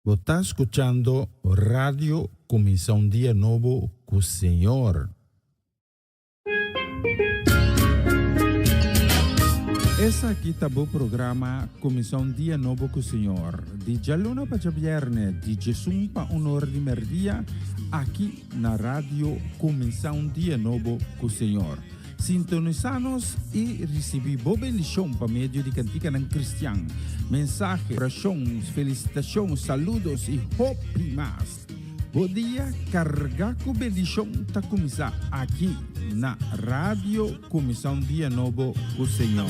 Bo ta skuchando Radio Kuminsá un Dia Nobo ku Señor. Esaki ta bo programa Kuminsá un Dia Nobo ku Señor, di djaluna pa djabièrnè, di djesun pa un or di mèrdia, aki na Radio Kuminsá un Dia Nobo ku Señor. Sintonisá nos i risibí bo bendishon pa medio di kantikanan kristian, mensahe, orashon, felisitashon, saludos i hopi mas. Bo dia kargá ku bendishon ta kuminsá aki na Radio Kuminsá un Dia Nobo ku Señor.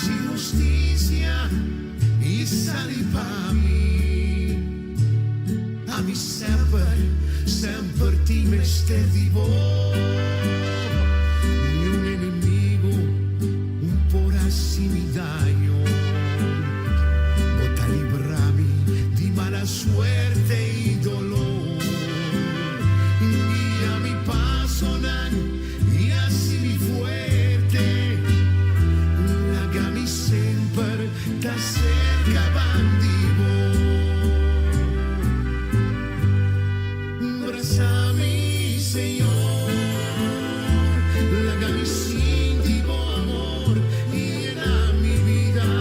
Hasi hustisia i sali pa mi. Ami semper, semper tin mester di bo. Niun enemigu no por hasi mi daño. Bo ta libra mi di mala suerte i doló. Guia mi pasonan i hasi mi fuerte. Laga mi semper ta serka band'i bo. Brasa mi, Señor. Laga mi sinti bo amor yena mi bida.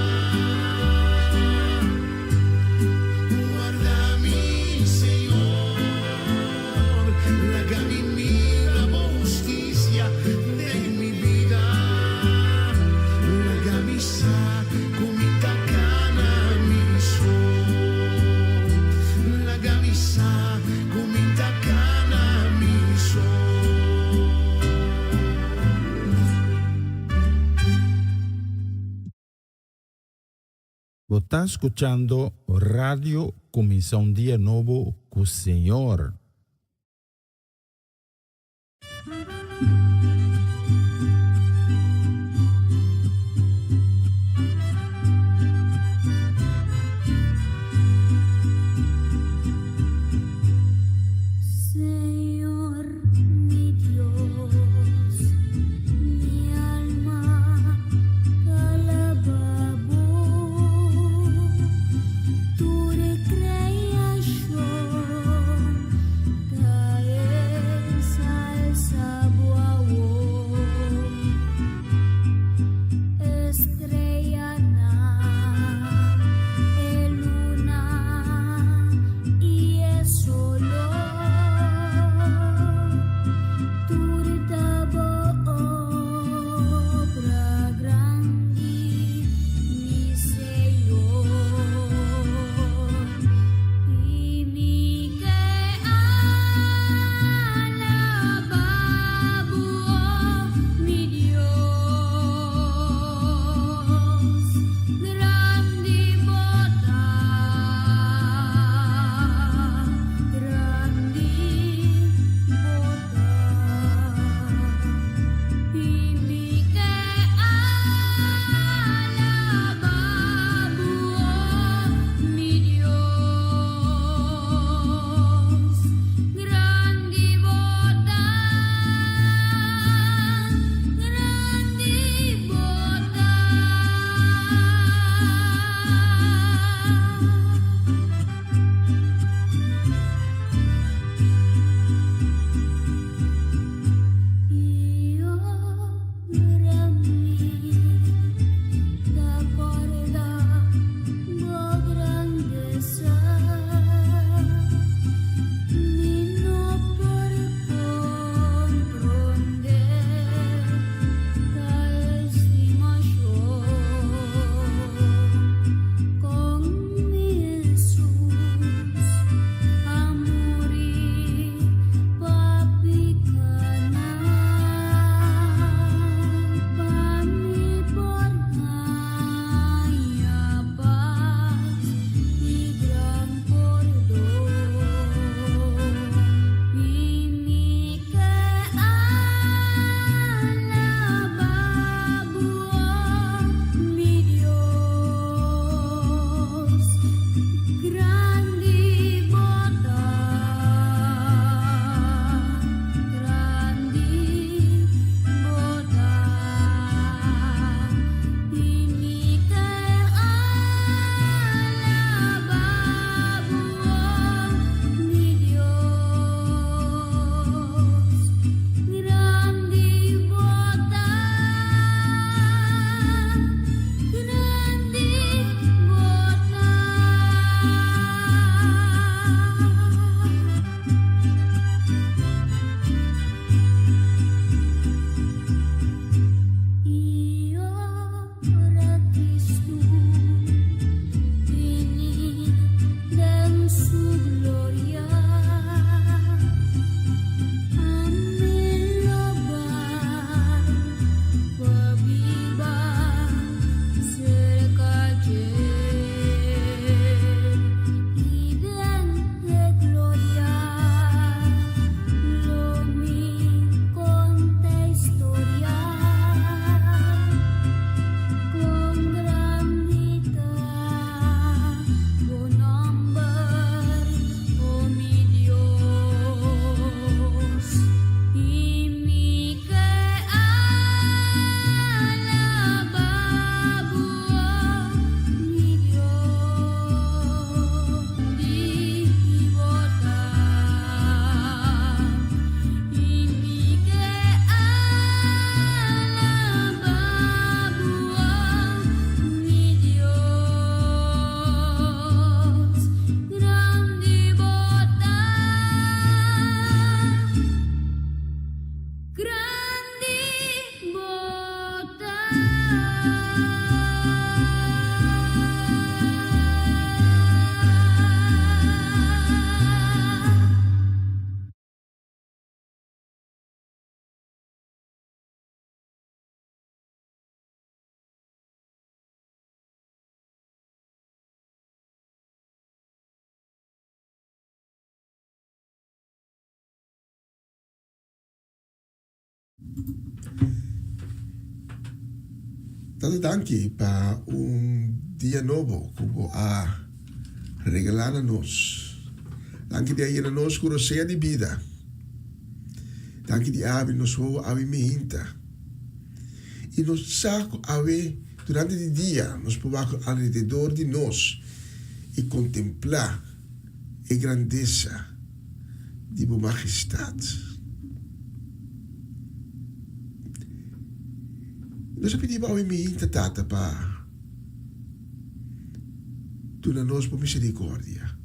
Warda mi, Señor. Laga mi mira bo hustisia den mi bida. Laga mi sa ku mi ta kana mi so. Laga mi sa ku mi ta kana mi so. Bo ta skuchando Radio Kuminsá un Dia Nobo ku Señor. Señor mi Dios, mi alma ta alabá bo, tur kreashon ta ensalsá. Tata danki pa un dia nobo ku bo a regalá na nos. Danki di a yena nos ku rosea di bida. Danki di a habri nos wowo awe mihinta. I nos sa ku awe durante di dia nos por wak alrededor di nos i kontemplá e grandesa di bo majestat. Nos a pidi bo awe mihinta, Tata, pa duna nos bo misericordia,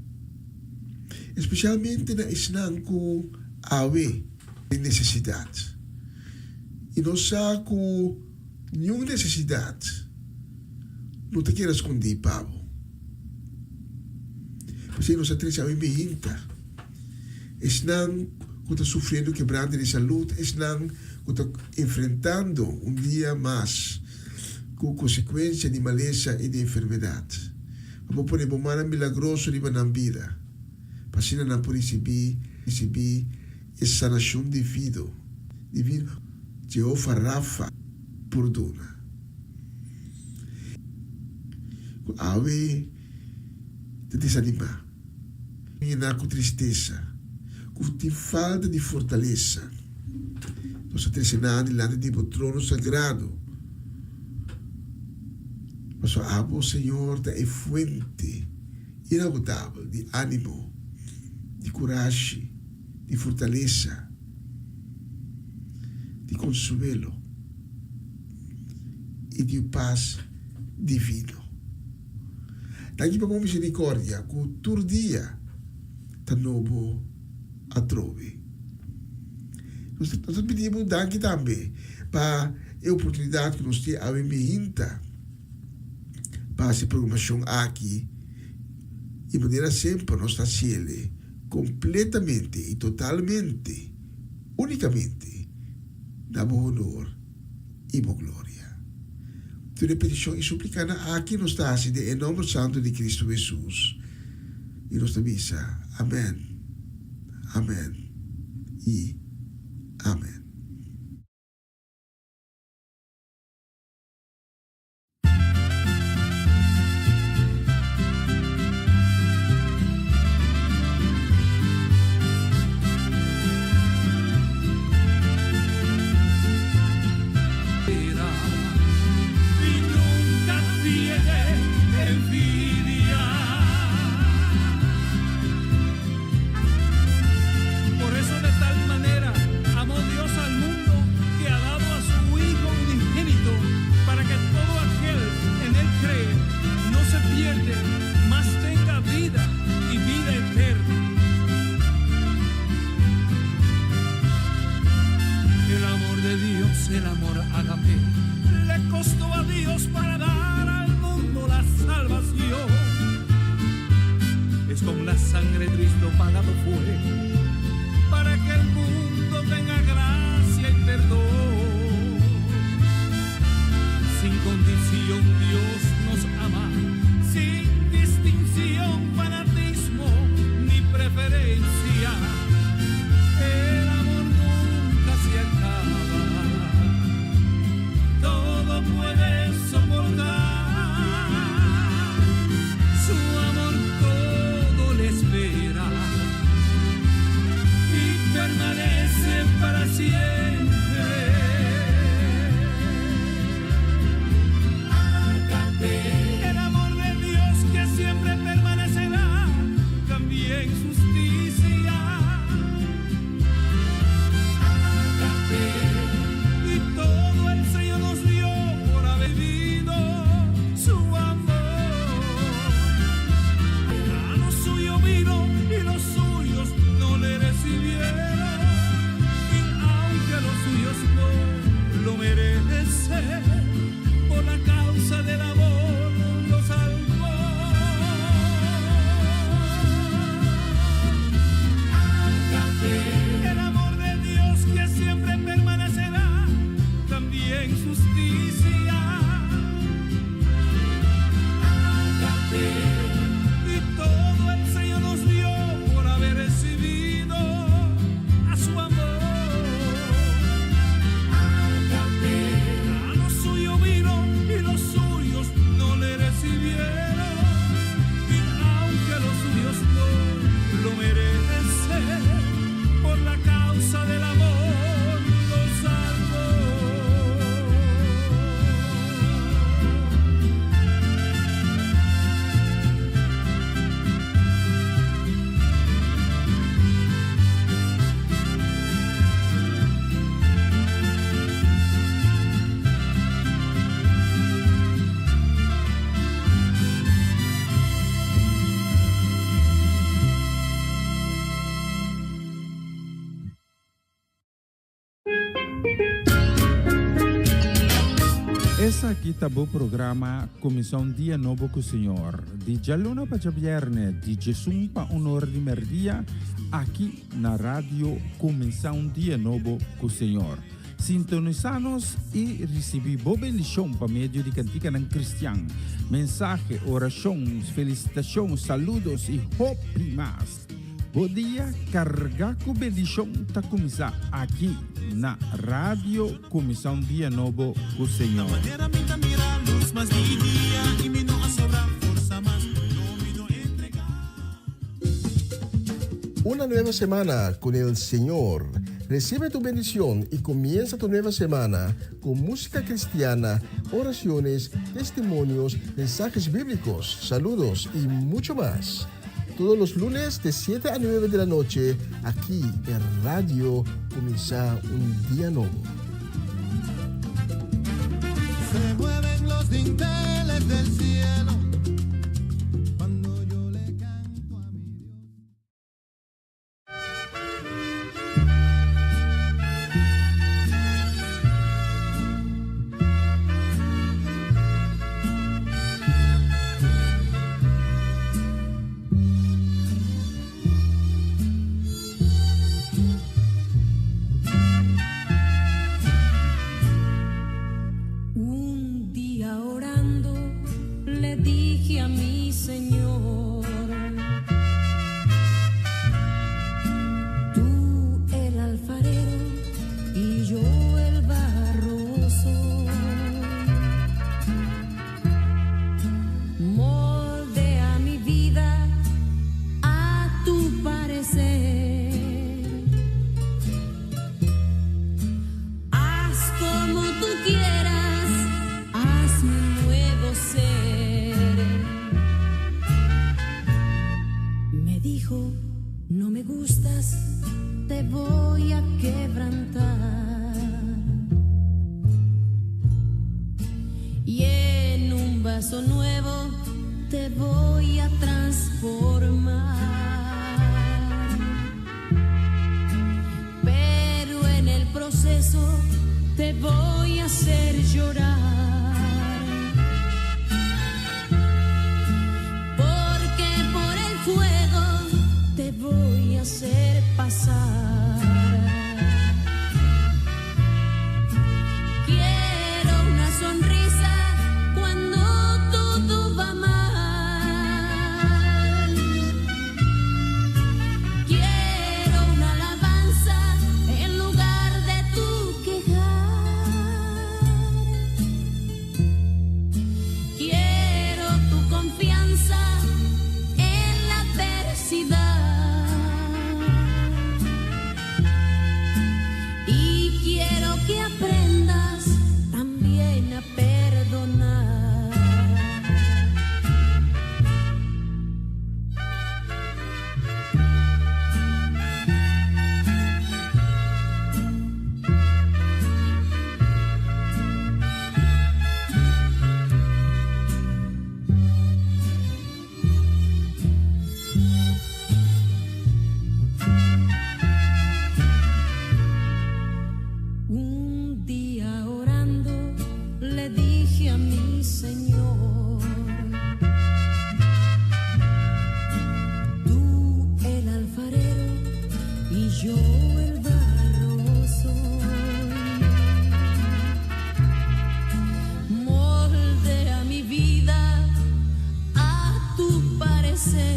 especialmente na esnan cu awe den necesidad. I nos sa cu niun necesidad no ta keda scondi pa bo. P'esei nos a trece awe mihinta esnan cu ta sufriendo kebrante di salud, esnan cu ta enfrentando un dia mas cu consecuencia di malesa y di enfermedad. Pa bo pone bo mannan milagroso riba nan bida, pa asina nan por ricibi ricibi e sanacion divido, divino Jehova Rafa por duna. Cu awe ta desanima, yena cu tristesa, cu tin falta di fortalesa. Nos ta trece nan dilanti di bo trono sagrado, pasobra abo, Señor, ta e fuente inagotabel di animo, di curashi, di fortalesa, di consuelo i di pas divino. Danki pa bo misericordia cu tur dia ta nobo atrobe. Nos ta pidi bo danki tambe pa e oportunidad cu nos tin awe mihinta pa haci e programacion aki y manera semper nos ta haciele completamente y totalmente, unicamente na bo honor y bo gloria. Tur e peticion y suplicanan aki nos ta haci den e nomber santo di Cristo Jesus y nos ta bisa, Amen, Amen y Amen. Por eso de tal manera amó Dios al mundo que ha dado a su Hijo unigénito para que todo aquel en él cree no se pierde, mas tenga vida y vida eterna. El amor de Dios, el amor ágape, le costó a Dios para dar al mundo la salvación. Es con la sangre de Cristo pagado fue, para que el mundo tenga gracia y perdón. Sin condición Dios nos ama, sin distinción, fanatismo ni preferencia. El amor nunca se acaba. Esaki ta bo programa Kuminsá un Dia Nobo ku Señor, di djaluna pa djabièrnè, di djesun pa un or di mèrdia, aki na Radio Kuminsá un Dia Nobo ku Señor. Sintonisá nos i risibí bo bendishon pa medio di kantikanan kristian, mensahe, orashon, felisitashon, saludos i hopi mas. Bo dia kargá ku bendishon ta kuminsá aki na Radio Kuminsá un Dia Nobo ku Señor. Una nueva semana con el Señor. Recibe tu bendición y comienza tu nueva semana con música cristiana, oraciones, testimonios, mensajes bíblicos, saludos y mucho más. Todos los lunes de 7 a 9 de la noche, aquí en Radio Comienza un Día Nuevo. Se mueven los dinteles del cielo cuando yo le canto a mi Dios. Un día orando le dije a mi Señor, tú el alfarero y yo el barro soy. Moldea mi vida a tu parecer. Haz como tú quieras, hazme un nuevo ser. Me dijo, no me gustas, te voy a quebrantar. Y en un vaso nuevo te voy a transformar. Pero en el proceso te voy a hacer llorar. Porque por el fuego te voy a hacer pasar. Quiero una sonrisa cuando todo va mal. Quiero una alabanza en lugar de tu quejar. Quiero tu confianza en la adversidad. Y quiero que aprendas también a perdonar. Un día orando le dije a mi Señor, tú el alfarero y yo el barro soy. Moldea mi vida a tu parecer.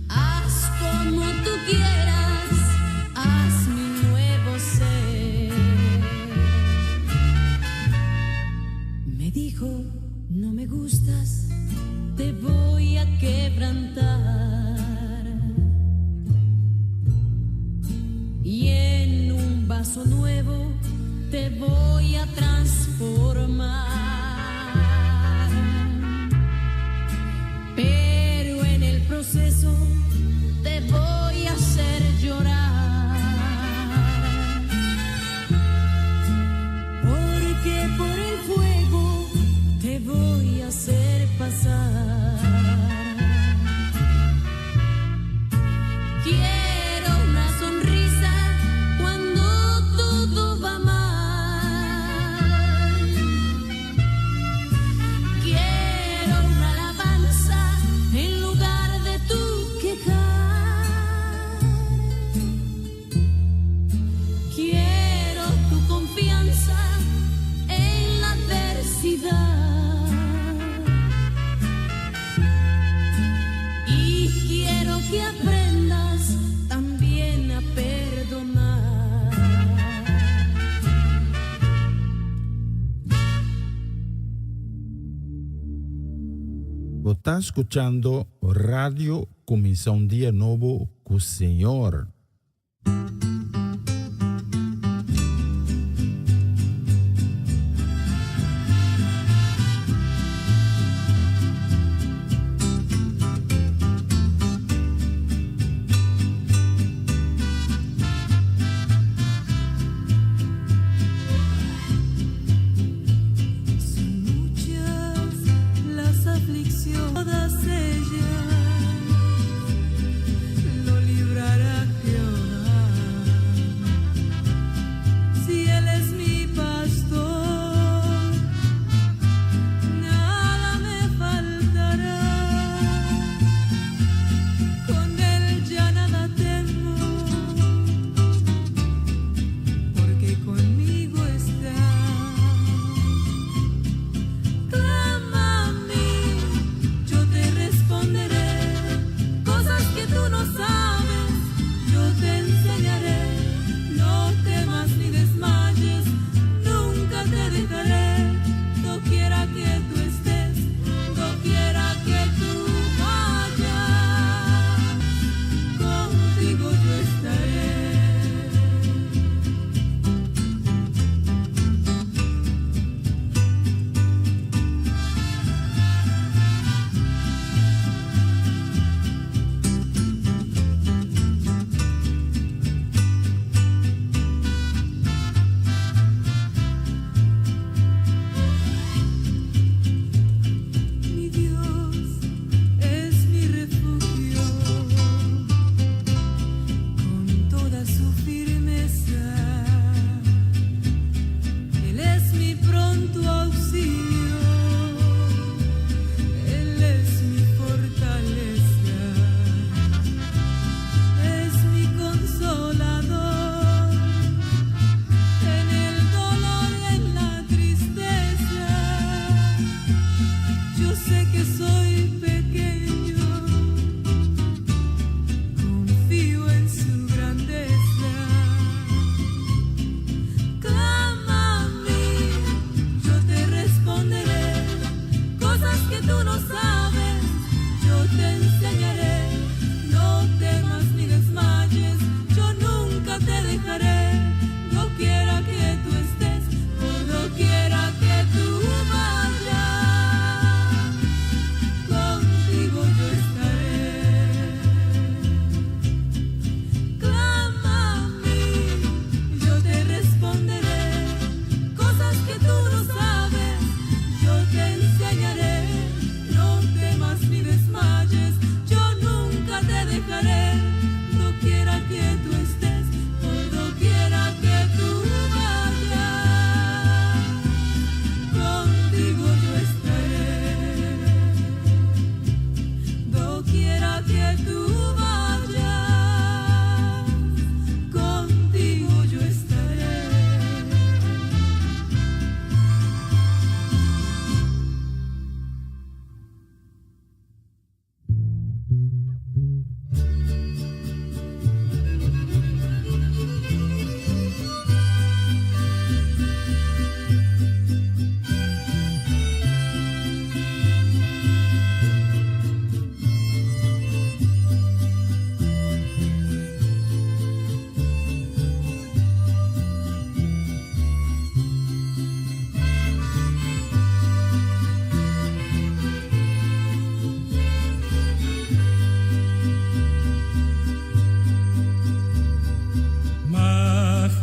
Haz como tú quieras, haz mi nuevo ser. Me dijo, no me gustas, te voy a quebrantar. Y en un vaso nuevo te voy a transformar. Pero en el proceso te voy a hacer llorar. Porque por el fuego te voy a hacer pasar. Quiero una sonrisa. ta skuchando Radio Kuminsá un Dia Nobo ku Señor. Son muchas las aflicciones, todas ellas lo librará Jehová. Si Él es mi pastor, nada me faltará. Con Él ya nada temo, porque conmigo está. Clama a mí, yo te responderé. Cosas que tú no sabes, yo te enseñaré. No temas ni desmayes, nunca te dejaré. Doquiera que tú estés, doquiera que tú vayas, contigo yo estaré. Mi Dios es mi refugio, con toda su firmeza. Él es mi pronto auxilio, Él es mi fortaleza, es mi consolador en el dolor y en la tristeza. Yo sé que soy pequeño, confío en su grandeza. Clama a mí, yo te responderé. Cosas que tú no sabes, yo te enseñaré. No temas ni desmayes, yo nunca te dejaré. Doquiera que tú estés, por doquiera que tú vayas, contigo yo estaré. Clama a mí, yo te responderé. Cosas que tú no sabes, yo te enseñaré. No temas ni desmayes, yo nunca te dejaré. Doquiera que tú estés, por doquiera que tú vayas, contigo yo estaré. Doquiera que tú vayas, contigo yo estaré.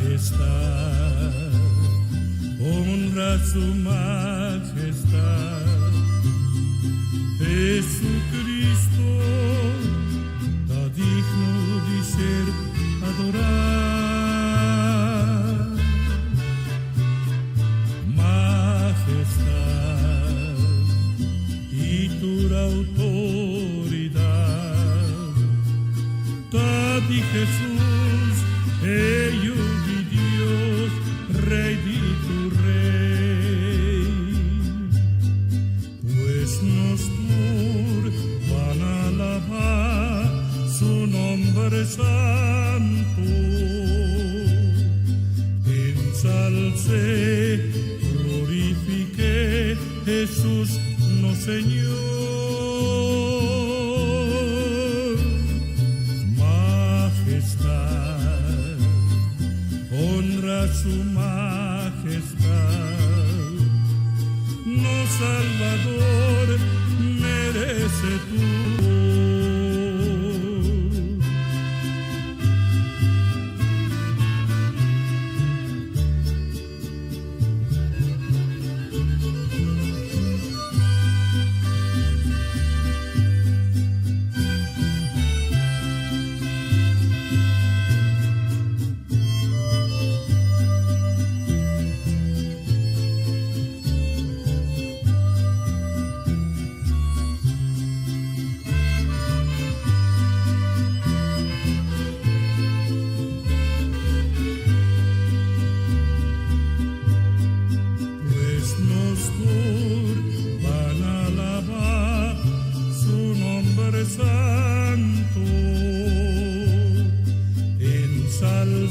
Majestad, honra su majestad. Jesucristo, ta digno di ser adorá. Majestad i tur outoridat, ta di Jesus, e Yu di Dios, Rei di tur rei. Pues nos tur ban alabá su nòmber santu. Ensals'é, glorifik'é, Jesus, nos Señor.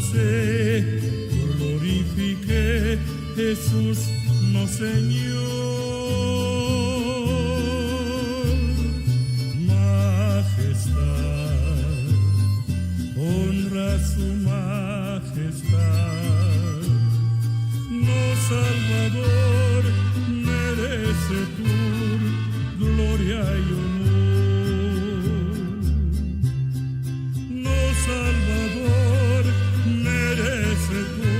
Ensalcé, glorifique Jesús, no Señor. Majestad, honra su majestad. No Salvador merece tu gloria y honor. No Salvador merece tu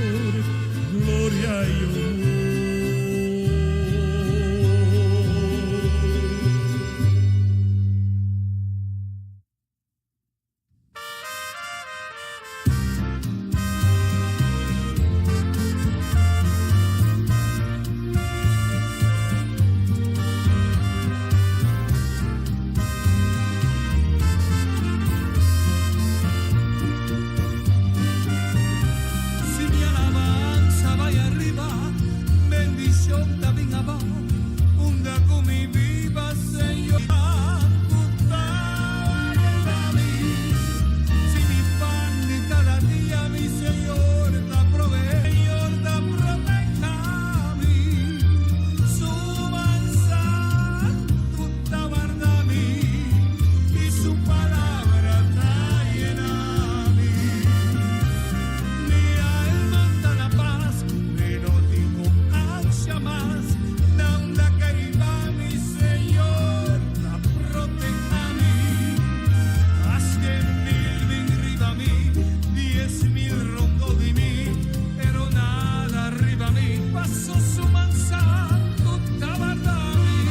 gloria y honor. Si mi alabanza va arriba, bendición también abajo. Unda con mi viva, Señor. Si mi pan de cada día, mi Señor, te provee, Señor, te proteja a mí. Su mansa, te guarda a mí, y su palabra te llena a mí. Mi alma está na paz, mi no tengo ansia más. Nanda que iba mi Señor, la proteja a mí. Haz que mil ven riba a mí, 10.000 rondo de mí, pero nada arriba a mí. Pasó su manzano, tabarda a mí.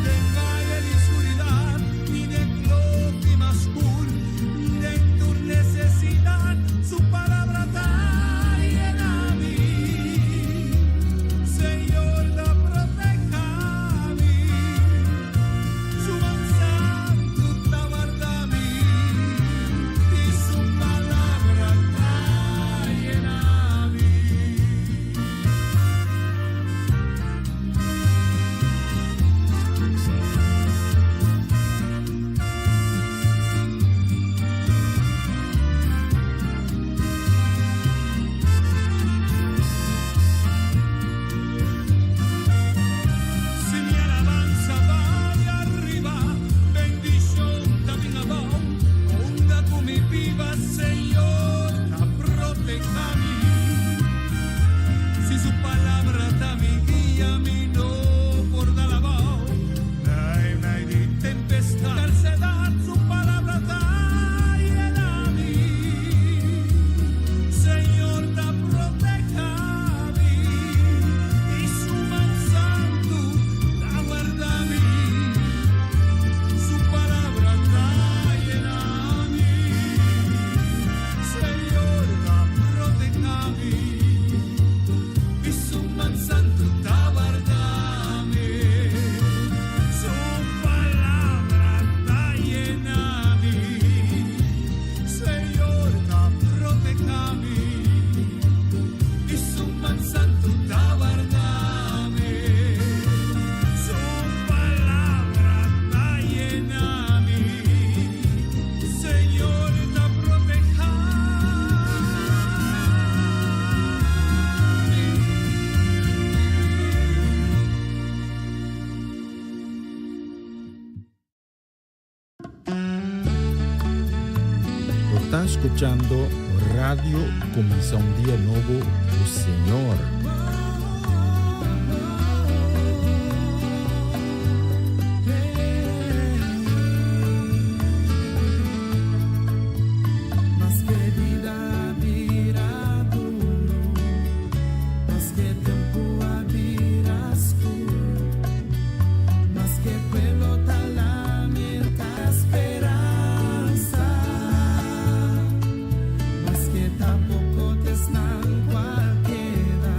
De valle de oscuridad y de cloque más oscuro, de tu necesidad, su palabra te llena a mí. Señor, la proteja a mí. Su manzano te guarda a mí y su palabra te llena a mí. Si mi alabanza va de arriba, bendición también abajo. Onda con mi viva, Señor, la proteja a mí. Si su palabra está mi guía, mi no por dar abajo. Nay, nay, di tempestad, adversidad, su palabra está llena a mí. Señor, te proteja a mí y su mansanto te guarda a mí. Su palabra está llena a mí. Señor, te proteja a mí y su mansanto te guarda a mí. Su palabra está llena a mí. Señor, te proteja a mí y su mansanto te guarda a mí. Su palabra está llena a mí. Señor, te proteja a mí. Bo ta scuchando Radio Cuminsa un Dia Nobo cu Señor. Maske bida bira duro, maske tempo a bira scur, maske pueblo ta lamenta speransa, maske tampoco te cualquiera.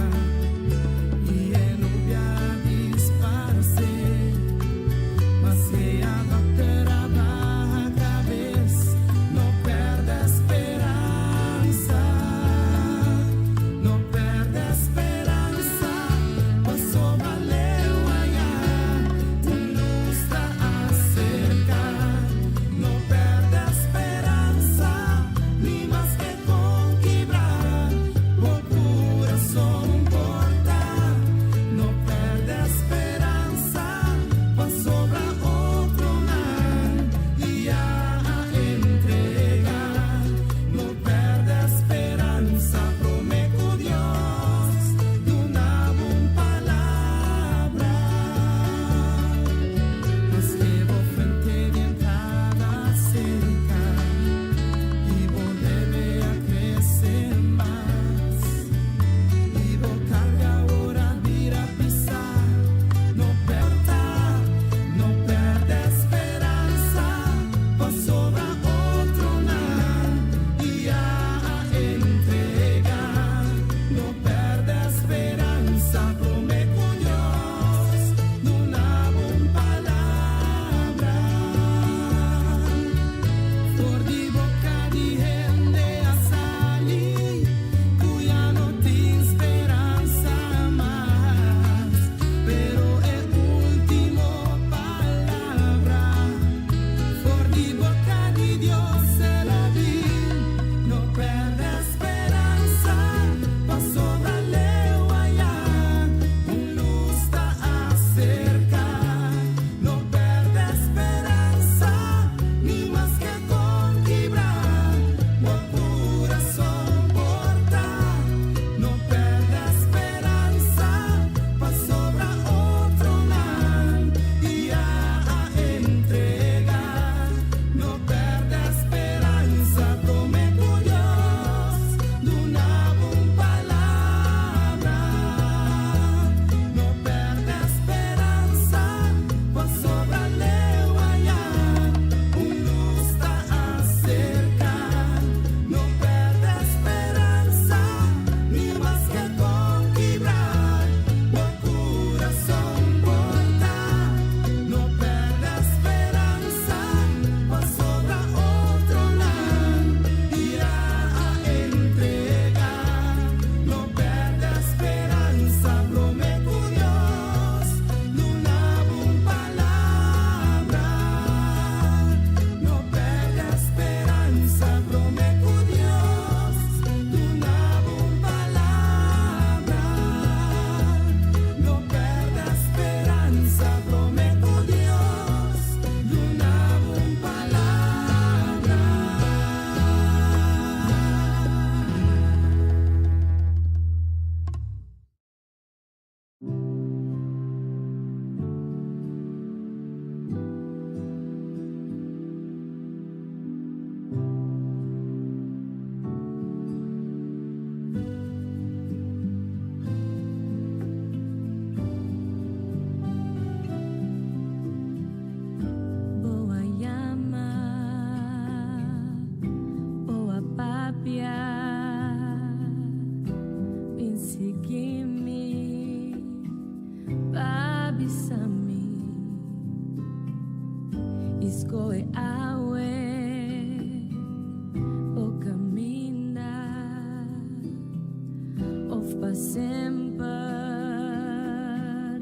Pa semper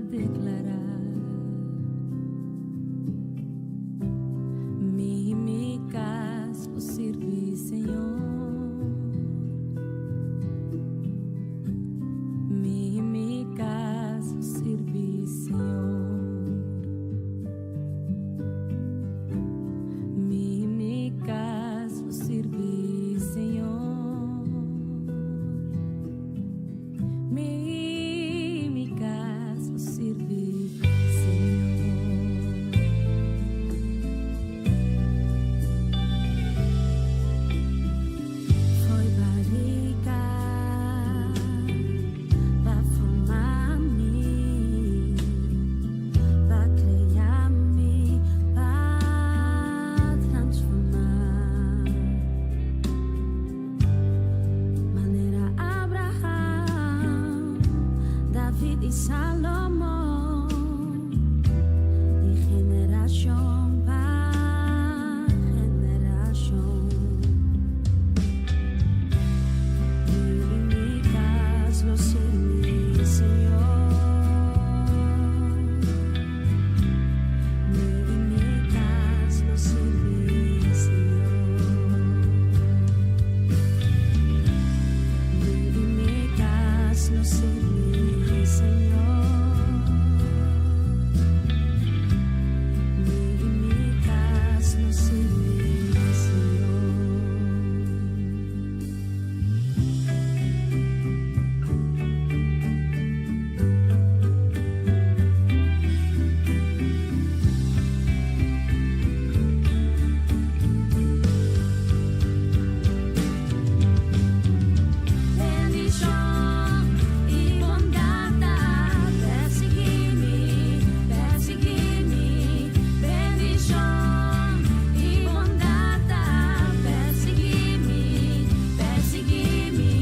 deklará. Mi i mi kas lo sirbi Señor. Mi i mi kas lo sirbi Señor. Mi i mi kas lo sirbi Señor. Mi i mi kas lo sirbi Señor. Foi barrica pa forma mi, pa crea mi, pa transforma. Manera Abraham, David y Salomón, di generacion pa generacion. Mi i mi cas lo sirbi Señor. Mi i mi cas lo sirbi Señor. Mi i mi cas lo sirbi Señor. Mi i mi cas lo sirbi Señor. Bendicion y bondad persigui mi, persigui mi. Bendicion y bondad persigui mi, persigui mi.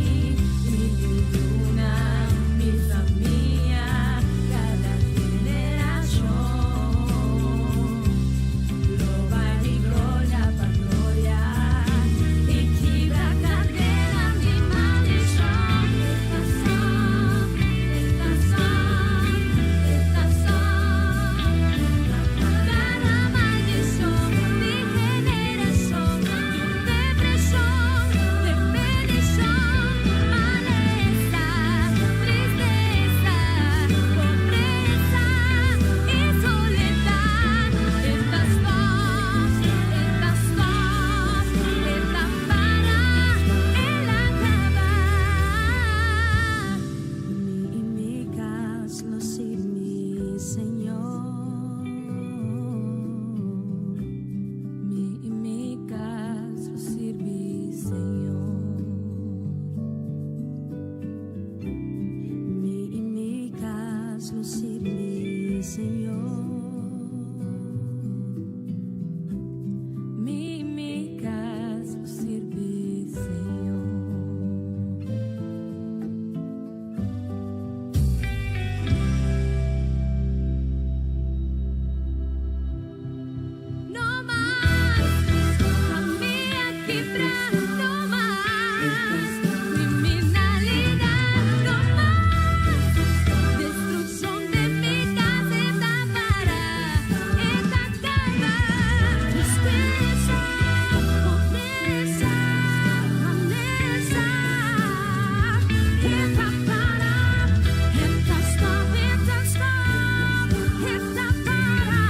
Mi luna, mi famia, cada generacion. Lo bay di gloria pa gloria y kibra cadena di maldicion. Esta son, esta son, esta son. Cada maldicion di generacion, di depresion, di bendicion, malesa, tristesa, pobresa y soledad. Esta stop, esta stop, esta para, el acaba. Mi i mi cas lo sirbi Señor. Mi i mi cas lo sirbi Señor. Mi i mi cas lo sirbi Señor. Mi i mi cas lo sirbi Señor. No mas famia kibra, no mas criminalidad, no mas destruccion den mi cas ta para, ta caba, tristesa, pobresa, malesa, ta para, ta stop, ta stop, ta para.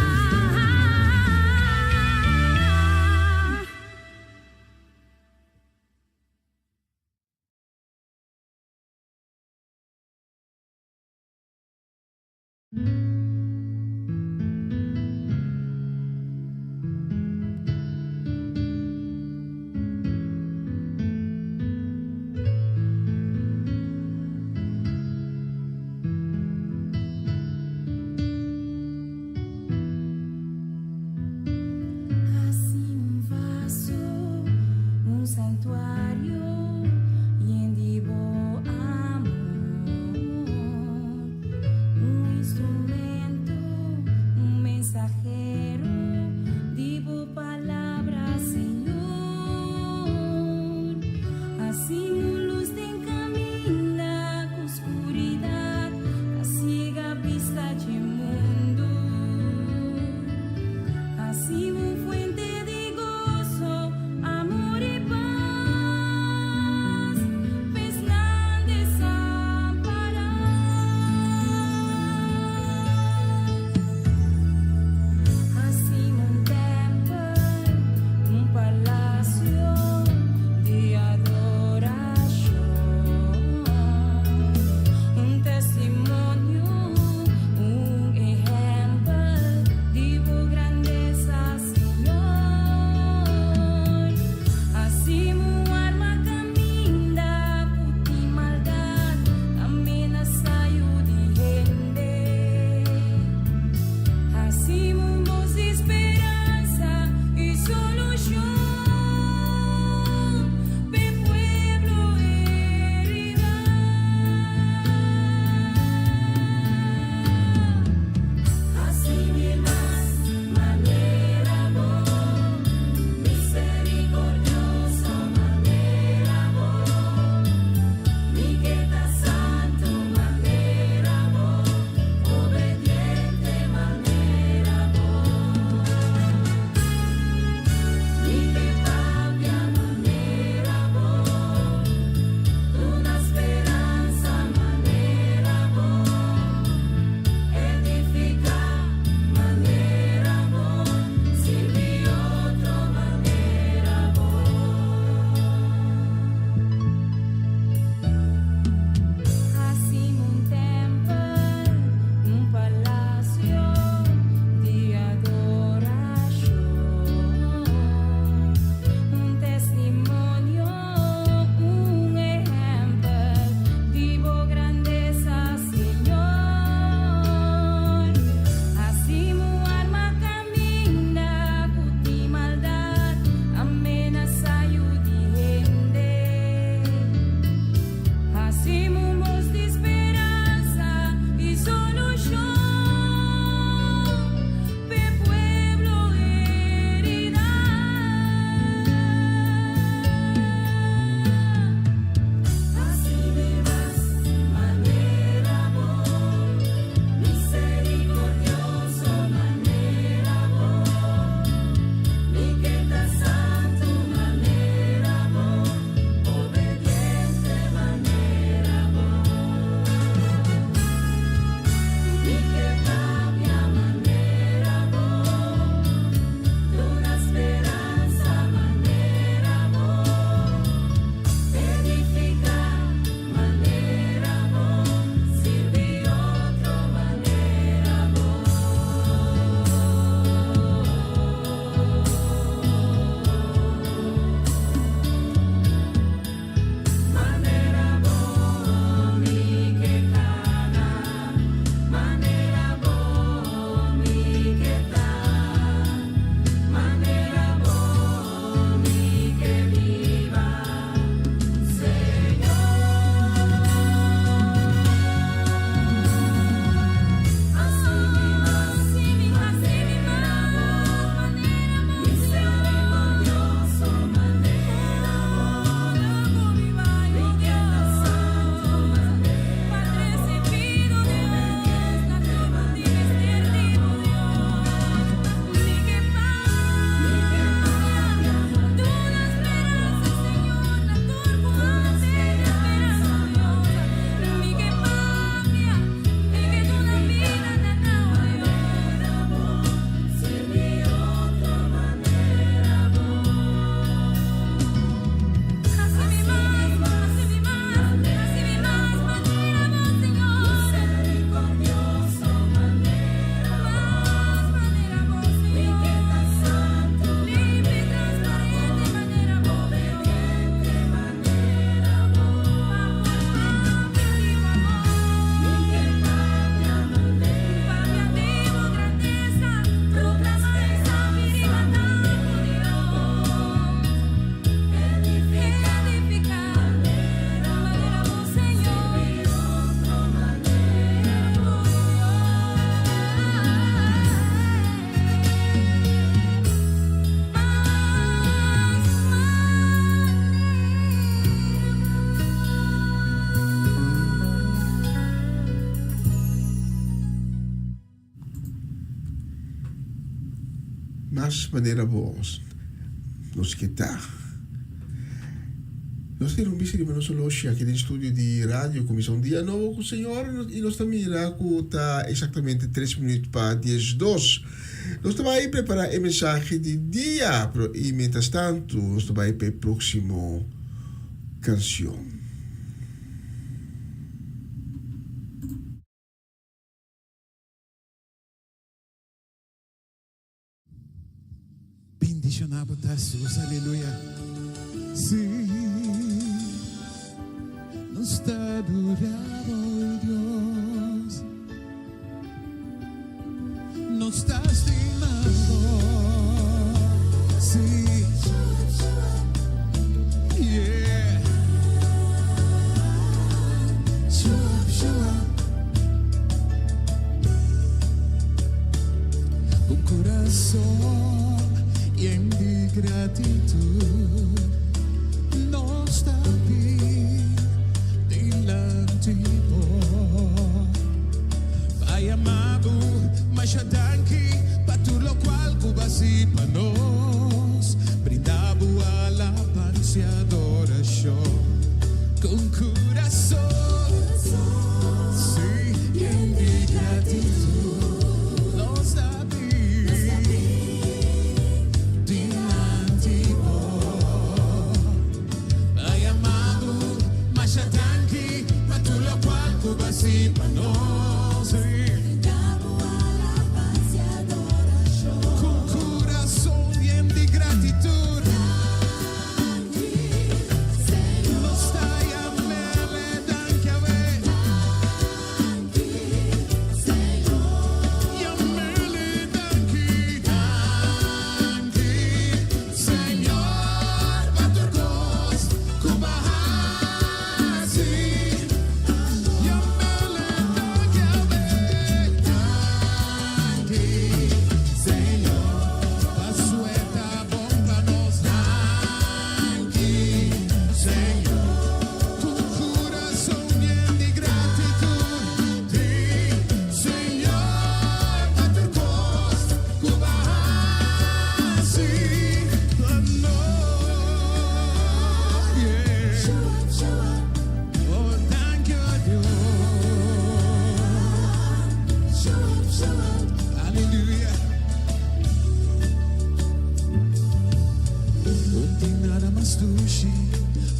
Haci un vaso, un santuario yen di bo amor, un instrumento, un mensahero di bo palabra, Señor. Haci un luz den caminda oscuro. mas manera bo nos ke ta. Nos ta rumbisi riba nos oloshi aki den studio di radio kuminsá un dia nobo ku Señor i nos ta mira ku ta eksaktamente tres minüt pa diesdos. Nos ta bai prepará e mensahe di dia, pero i mientras tantu nos ta bai pa e próksimo kanshon. Bendiciona bo ta Hesus, aleluya. Si, nos ta adora bo, Dios. Nos ta stima bo, si. Yeah. Show up, show up. Un corazón yen di gratitud nos ta bin dilanti bo. Pa yama bo masha danki pa tur locual cu bo a haci pa nos. Brinda bo alabansa y adoracion con corazón. Sí, yen di gratitud nos ta bin dilanti bo. Pa yama bo masha danki pa tur locual cu bo a haci pa nos. Sí. Cu corazón yen di gratitud nos ta yam'E danki awe. Yam'E danki, danki, Señor, pa tur cos cu bo a haci. Yam'E danki awe, danki, Señor, paso E ta bon pa nos, danki, Señor. Cu corazón yen di gratitud, Señor, pa tur cos cu bo a haci pa nos. Yeah. Oh, thank you, Dios. Aleluya. No tin nada mas dushi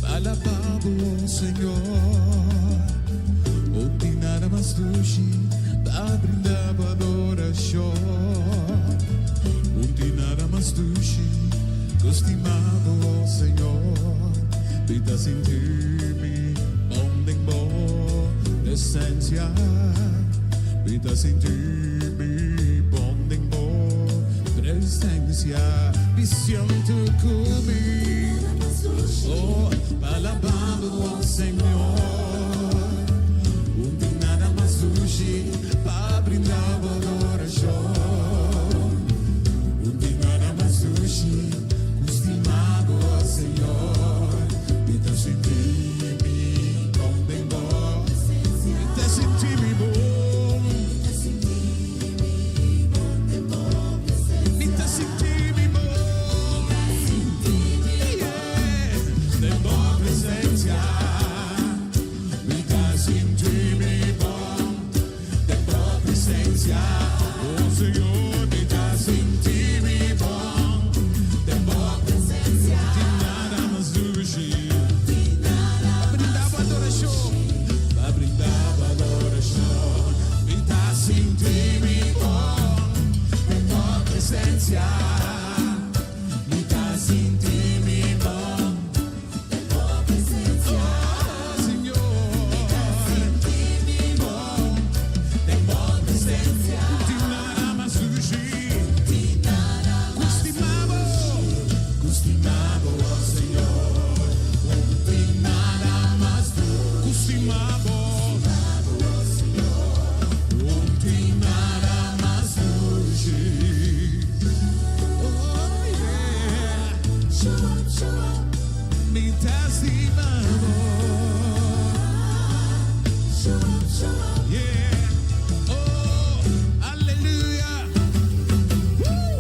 pa alaba bo, Señor. No tin nada mas dushi pa brinda bo adoracion. No tin nada mas dushi cu stima bo, Señor. Mi ta sinti mi bon den bo presencia. Mi ta sinti mi bon den bo presencia. Mi siento cu mi. Oh, pa alaba bo, Señor. No tin nada mas dushi pa brinda bo adoracion. No tin nada mas dushi cu stima bo, Señor. Mi ta sinti mi bon den bo. Mi ta sinti mi bon. Mi ta sinti mi bon. Yeah. Den bo presencia. Mi ta sinti mi bon. Den bo presencia. Oh Señor, mi ta sinti mi bon. Den bo presencia. Tin nada mas dushi. Pa brinda bo adoracion. Pa brinda bo adoracion. Mi ta sinti mi bon. Den bo presencia. Mi ta sinti mi bon. Oh, Señor. Bon. Den bo presencia. Tin nada mas dushi. Cu stima bo. Cu stima bo, oh, Señor. Tin nada mas cu stima bo. Tin nada mas dushi. Oh, yeah. Mi ta stima bo. Yeah. Oh, aleluya. Woo!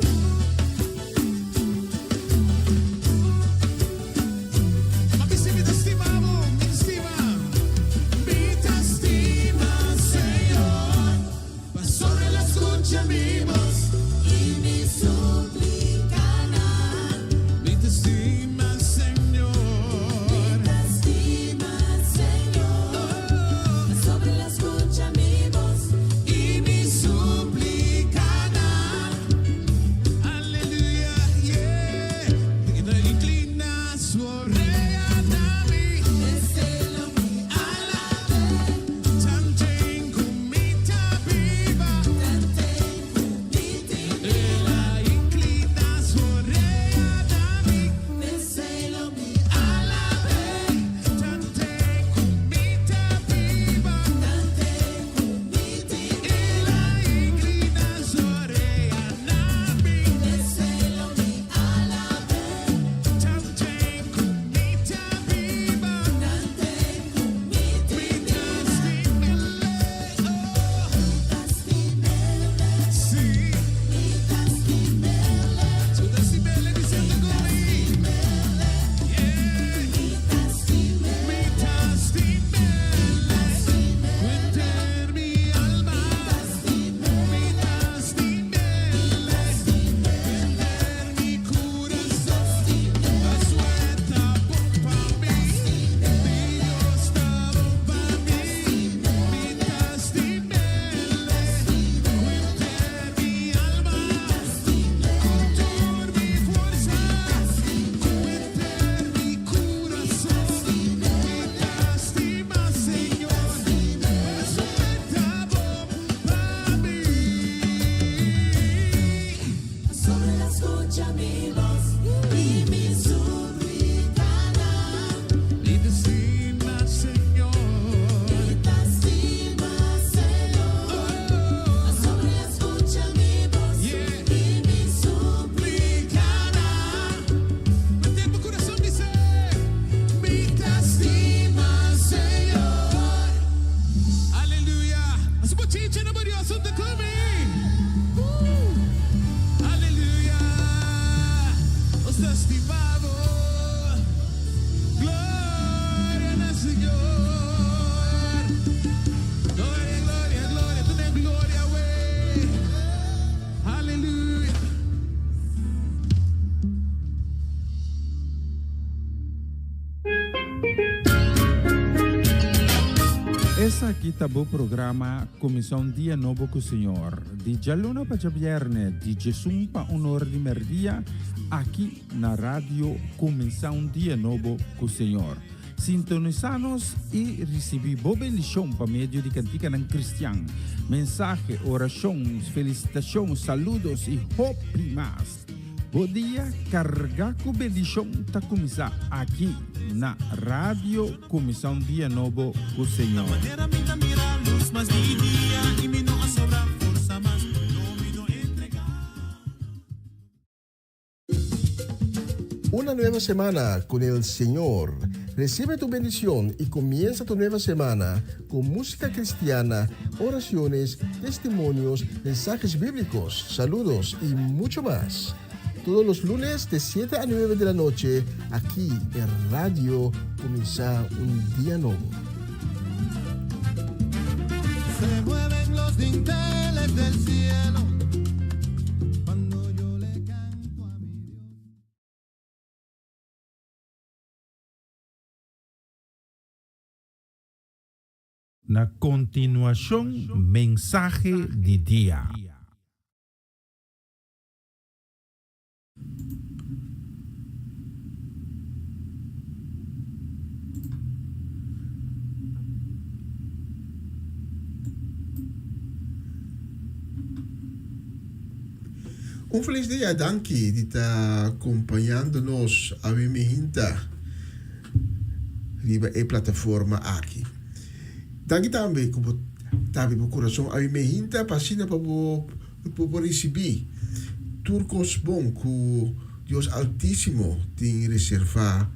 Esaki ta bo programa Kuminsá un Dia Nobo ku Señor, di djaluna pa djabièrnè, di djesun pa un or di mèrdia, aki na Radio Kuminsá un Dia Nobo ku Señor. Sintonisá nos i risibí bo bendishon pa medio di kantikanan kristian, mensahe, orashon, felisitashon, saludos i hopi mas. Bo dia kargá ku bendishon ta kuminsá aki na Radio Kuminsá un Dia Nobo ku Señor. Una nueva semana con el Señor. Recibe tu bendición y comienza tu nueva semana con música cristiana, oraciones, testimonios, mensajes bíblicos, saludos y mucho más. Todos los lunes de 7 a 9 de la noche, aquí en Radio Comienza un Día Nuevo. Se mueven los dinteles del cielo cuando yo le canto a mi Dios. Na kontinuashon mensahe di dia. Un felis dia, danki di ta kompañando nos awe mihinta riba e plataforma aki. Danki tambe ku bo ta habri bo kurason awe mihinta pa asina pa bo por risibí tur kos bon ku Dios Altísimo tin reservá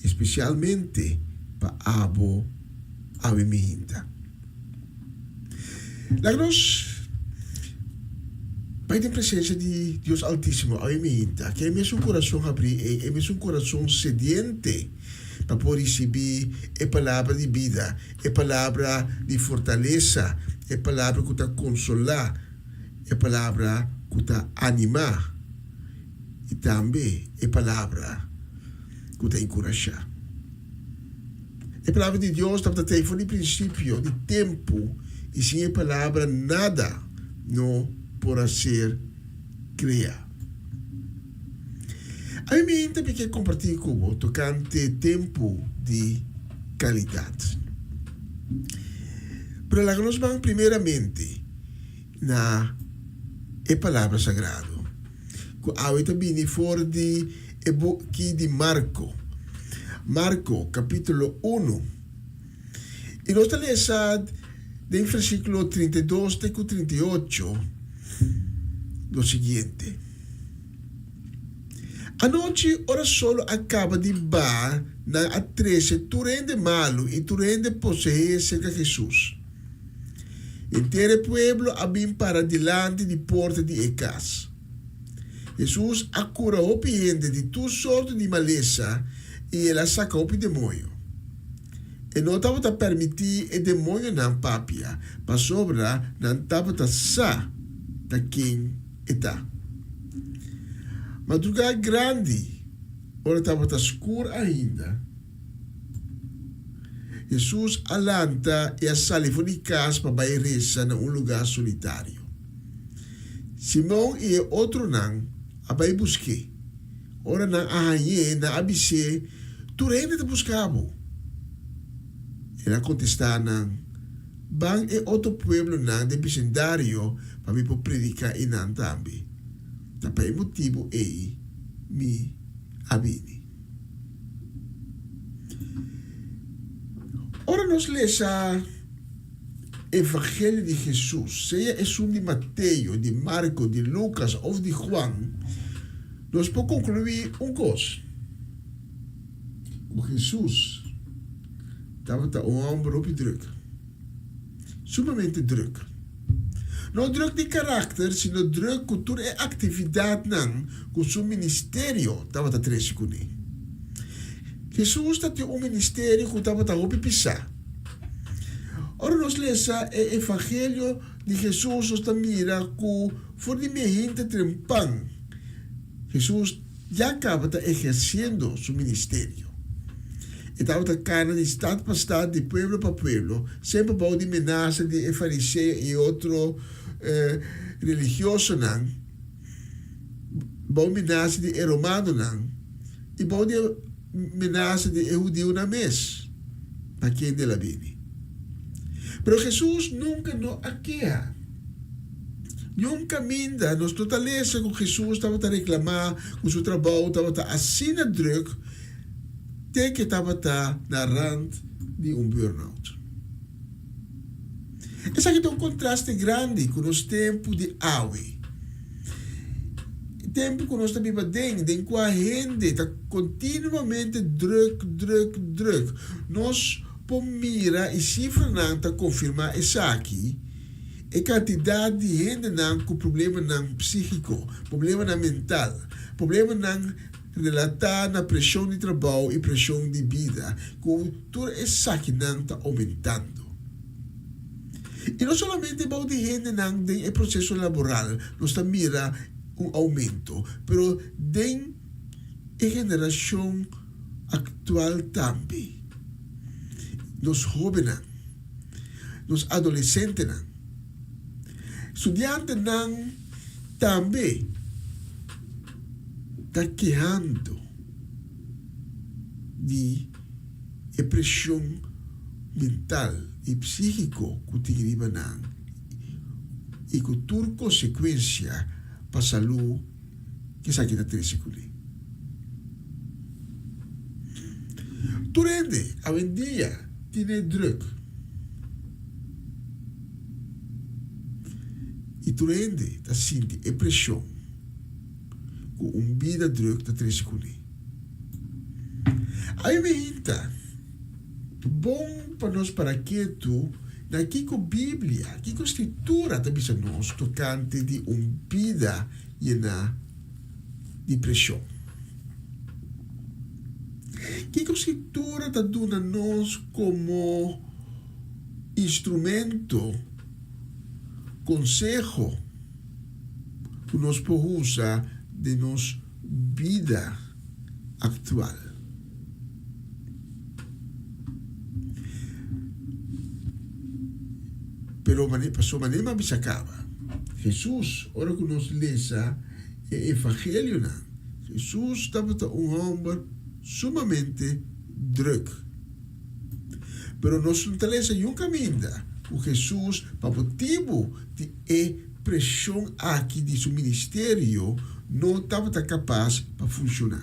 espesialmente pa abo awe mihinta. Laga nos bai den presencia di Dios Altísimo awe mihinta, ke e mesun kurason habrí ei, e mesun kurason sediente pa por risibí e palabra di bida, e palabra di fortalesa, e palabra ku ta konsolá, e palabra ku ta animá i tambe e palabra ku ta enkurashá. E Palabra di Dios tabata tei for di prinsipio di tempu, i sin e Palabra nada no por a ser kreá. Ami mi ta ke kompartí ku bo tokante tempu di kalidat. Pero laga nos ban primeramente na e Palabra Sagrado, ku awe ta bini for di e buki di Marko, Marko kapítulo unu, i nos ta lesa den versíkulo 32 te ku 38 lo siguiente, Anochi ora solo a kaba di baha, nan a trese tur hende malu i tur hende poseé serka Hesus. Henter e pueblo a bin para dilanti di porta di e kas. Hesus a kura hopi hende di tur sorto di malesa i el a saka hopi demoño. E no tabata permití e demoñonan papia pasobra nan tabata sa ta ken e ta. Madrugá grandi, ora tabata skur ainda, Hesus a lanta i a sali for di kas pa bai resa na un lugá solitario. Simon i e otronan a bai busk'é. Ora nan a hañ'é, nan a bis'é, Tur hende ta buska bo. El a kontestá nan, Ban e otro pueblonan den bisindario pa mi por prediká einan tambe. Ta pa e motibu ei mi a bini. Ora nos lesa Evangelio di Hesus, sea esun di Mateo, di Marko, di Lukas òf di Juan, nos por konkluí un kos, ku Hesus tabata un hòmber hopi drùk, sumamente drùk. No drùk di karakter, sino drùk ku tur e aktividatnan ku su ministerio tabata trese kuné. Hesus ta tin un ministerio ku tabata hopi pisá. Ora nos lesa e Evangelio di Hesus nos ta mira ku for di mehinte trempan Hesus ya kaba ta ehersiendo su ministerio. E tabata kana di stat pa stat, di pueblo pa pueblo, semper bou di menasa di e fariseo i otro religiosonan, bou menasa di e romanonan i bou di e menasa di e hudiunan mes pa kende el a bini. Pero Hesus nunka no a keha. Niun kaminda nos no ta lesa ku Hesus tabata reklamá ku su trabou tabata asina drùk te ku e tabata na rant di un burnout. Esaki ta un kontraste grandi ku nos tempu di awe, e tempu ku nos ta biba den, den kua hende ta kontinuamente drùk, drùk, drùk. Nos por mira i sifranan ta konfirmá esaki, e kantidat di hendenan ku problemanan psíkiko, problemanan mental, problemanan relatá na preshon di trabou i preshon di bida, ku tur esakinan ta oumentando. I no solamente bou di hendenan den e proseso laboral nos ta mira un oumento, pero den e generashon aktual tambe. Nos hóbennan, nos adolesentenan, studiantenan tambe ta kehando di e preshon mental i psíkiko ku tin riba nan i ku tur konsekuensia pa salú ku esaki ta trese kuné. Tur hende awendia tine drùk i tur hende ta sinti e preshon ku un bida drùk ta trese kuné. Ai mi hinta bon pa nos para ketu na kiko Biblia, kiko Skritura ta bisa nos tokante di un bida yená di preshon. Kiko Skritura ta duna nos komo instrumento, konseho ku nos por usa den nos bida aktual. Pero pasobra manera mi a bisa kaba, Hesus, ora ku nos lesa e Evangelionan, Hesus tabata un hòmber sumamente drùk. Pero nos no ta lesa niun kaminda ku Hesus, pa motibu di e preshon aki di su ministerio, no tabata kapas pa funshoná.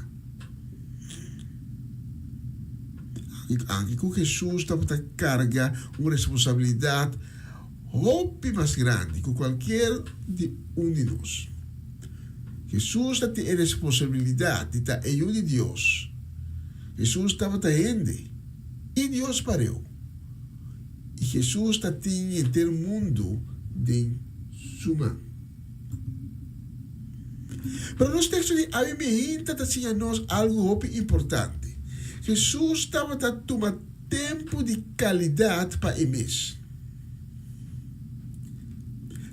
Anke ku Hesus tabata karga un responsabilidat hopi mas grandi ku kualkier di un di nos. Hesus ta tin e responsabilidat di ta e Yu di Dios. Hesus tabata hende i Dios pareu. I Hesus ta tin henter mundu den su man. Pero nos teksto di awe mihinta ta siña nos algu hopi importante. Hesus tabata tuma tempu di kalidat pa e mes.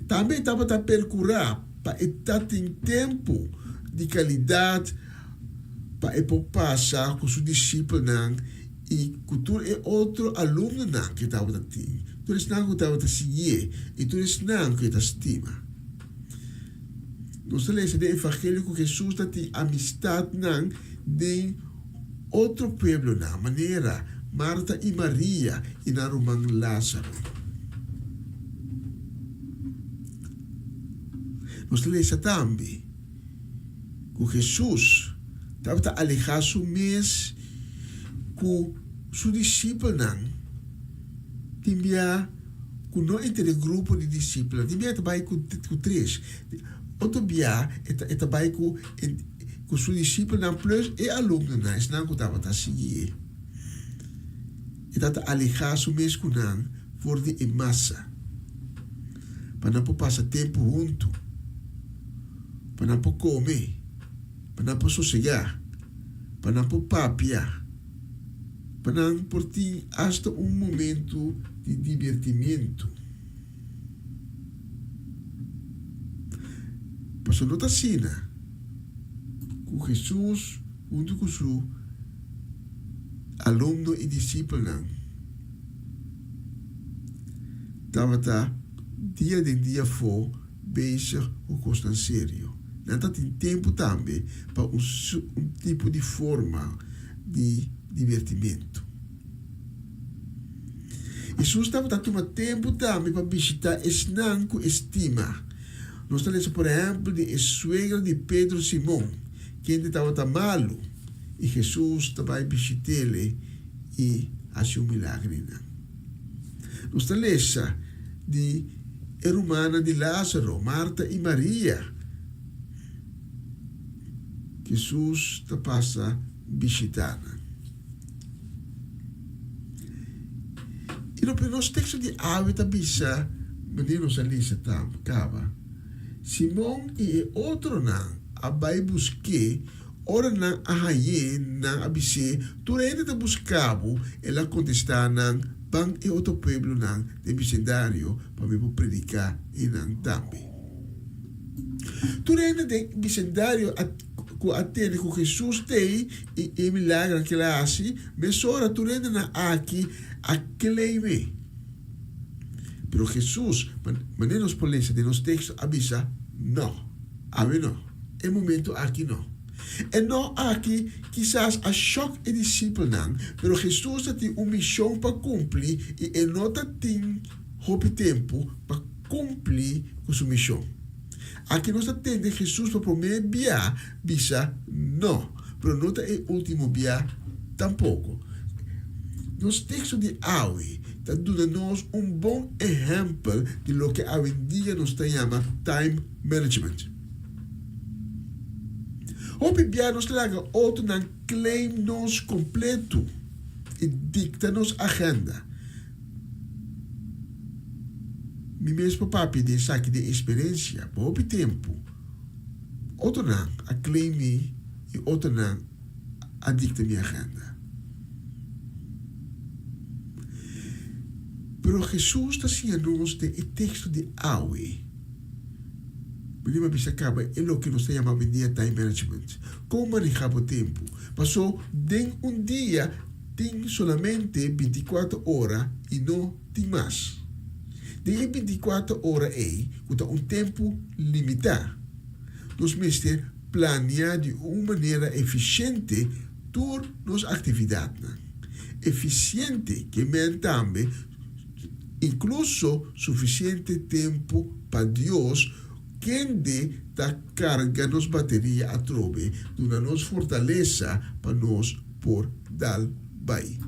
Tambe e tabata perkurá pa e ta tin tempu di kalidat pa e por pasa ku su disipelnan i ku tur e otro alumnonan ku e tabata tin, tur esnan ku tabata siguié i tur esnan ku e ta stima. Nos ta lesa den Evangelio ku Hesus ta tin amistatnan den otro pueblonan, manera Marta i Maria i nan ruman Lázaro. Nos ta lesa tambe ku Hesus tabata alehá su mes ku su disipelnan tin bia ku no entre e grupo di disipelnan. Tin bia e ta bai ku tres, otro bia e ta bai ku ku su disipelnan plus e alumnonan, esnan ku tabata siguié. E tabata alehá su mes ku nan for di e masa, pa nan por pasa tempu huntu, pa nan por kome, pa nan por sosegá, pa nan por papia, pa nan por tin asta un momentu di dibertimientu. Pasobra no ta asina ku Hesus huntu ku su Alumno i disipelnan tabata dia den dia afó bezig ku kosnan serio. Nan tatin tempu tambe pa un un tipo di forma di dibertimentu. Hesus tabata tuma tempu tambe pa bishitá esnan ku e stima. Nos ta lesa por ehèmpel di e suegra di Pedro Simon, kende tabata malu, i Hesus ta bai bishit'ele i hasi un milager einan. Nos ta lesa di e rumannan di Lázaro, Marta i Maria. Hesus ta pasa bishitá nan. I loke nos teksto di awe ta bisa, manera nos a lesa ta kaba, Simon i e otronan a bai busk'é, ora nan a hañ'é, nan a bis'é, Tur hende ta buska bo. El a kontestá nan, Ban e otro pueblonan den bisindario pa mi por prediká einan tambe. Tur hende den bisindario a ku a tende ku Hesus t'ei i e milagernan ku el a hasi, mesora tur hendenan aki a kleim'é. Pero Hesus, manera nos por lesa den nos teksto, a bisa, No, awe no, e momentu aki no. E no aki kisas a shòk e disipelnan, pero Hesus ta tin un mishon pa kumpli i e no ta tin hopi tempu pa kumpli ku su mishon. Aki nos ta tende Hesus pa promé bia bisa no, pero no ta e último bia tampoko. Nos teksto di awe ta duna nos un bon ehèmpel di loke awendia nos ta yama time management. Hopi bia nos ta laga otronan claim nos kompletu i dikta nos agenda. Mi mes por papia di esaki den experiencia pa hopi tempu. Otronan a claim mi y otronan a dicta mi agenda. Pero Jesus ta siña nos den e texto di awe. Mi a bisa caba e loke nos ta yama awendia time management. Con maneha bo tempu. Paso den un dia Tin solamente binticuater ora y no tin mas. Den e binticuater ora ey, cu ta un tempu limita, nos mester planea di un manera eficiente tur nos actividadnan. Eficiente ke men tambe incluso suficiente tempu pa Dios, kende ta carga nos bateria atrobe, duna nos fortalesa pa nos por dal bai.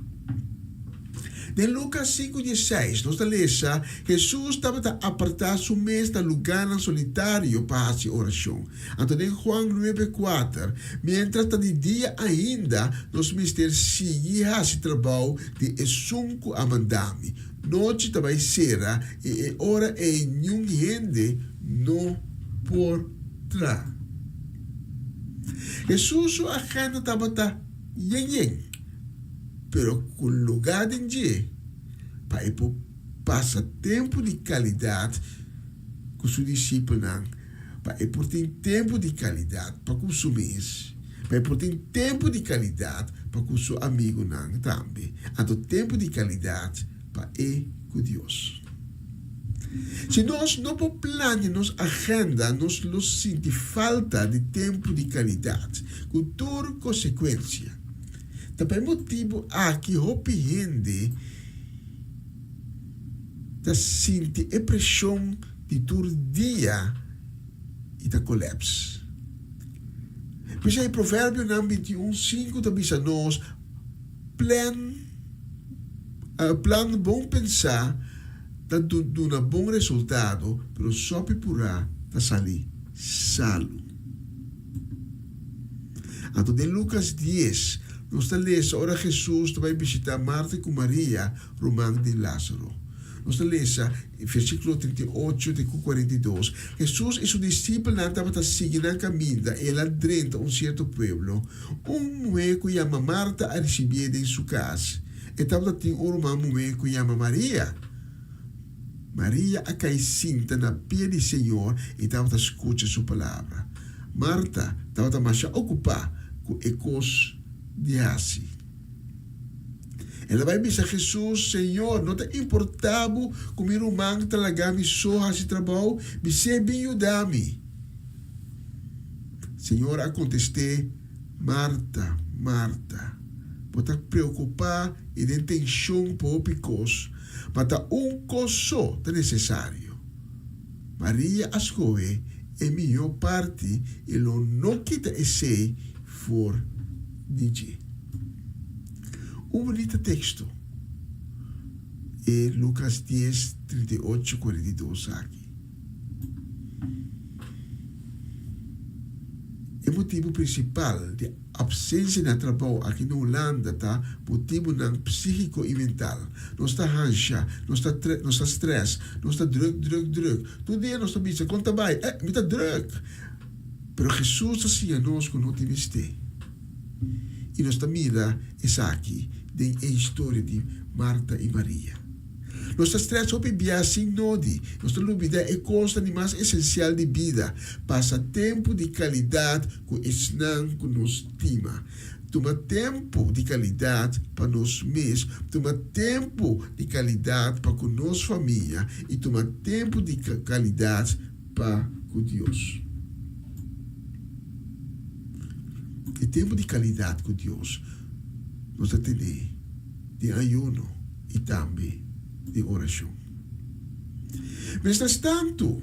Den Lukas sinku dieseis nos ta lesa, Hesus tabata apartá su mes na lugánan solitario pa hasi orashon. Anto den Juan nuebe kuater, miéntras ta di dia ainda, nos mester sigui hasi trabou di esun ku a manda mi. Nochi ta bai sera i e ora ei niun hende no por traha. Hesus su agenda tabata yen yen, pero ku lugá den dje pa e por pasa tempu di kalidat ku su disipelnan, pa e por tin tempu di kalidat pa ku su mes, pa e por tin tempu di kalidat pa ku su amigunan tambe, anto tempu di kalidat pa e ku Dios. Si nos no por plania nos agenda, nos lo sinti falta di tempu di kalidat, ku tur konsekuensia. Ta pa e motibu aki hopi hende ta sinti e preshon di tur dia i ta kolèps. P'esei Proverbionan 21, 5 ta bisa nos, Plan Plan bon pensá ta duna bon resultado, pero sopi purá ta sali salu. Anto den Lukas dies, nos ta lesa ora Hesus ta bai bishitá Marta ku Maria, ruman di Lázaro. Nos ta lesa versíkulo 38 te ku 42, Hesus i su disipelnan tabata sigui nan kaminda, i el a drenta un sierto pueblo. Un muhé ku yama Marta a risibié den su kas. E tabata tin un ruman muhé ku yama Maria. Maria a kai sinta na pia di Señor i tabata skucha su palabra. Marta tabata masha okupá ku e kos di hasi. El a bai bisa Hesus, Señor, no ta importá bo ku mi ruman ta laga mi so hasi trabou? Bis'é bin yuda mi. Señor a kontest'é, Marta, Marta, bo ta preokupá i den tenshon pa hopi kos, ma ta un kos so ta nesesario. Maria a skohe e mihó parti i lo no kita esei for di dje. Un bunita teksto e Lukas dies, 38, 42 aki. E motibu prinsipal di apsensia na trabou aki na Hulanda ta motibunan psíkiko i mental. Nos ta hansha, nos ta nos ta strès, nos ta drùk drùk drùk. Tur dia nos ta bisa, Kon ta bai? Eh, mi ta drùk! Pero Hesus ta siña nos ku no tin mester. I nos ta mira esaki den e historia di Marta i Maria. Nos ta strès hopi bia sin nodi. Nos ta lubidá e kosnan di mas esensial di bida, pasa tempu di kalidat ku esnan ku nos stima. Tuma tempu di kalidat pa nos mes, tuma tempu di kalidat pa ku nos famia i tuma tempu di kalidat pa ku Dios. E tempu di kalidat ku Dios nos ta tene den ayuno i tambe den orashon. Mientras tantu,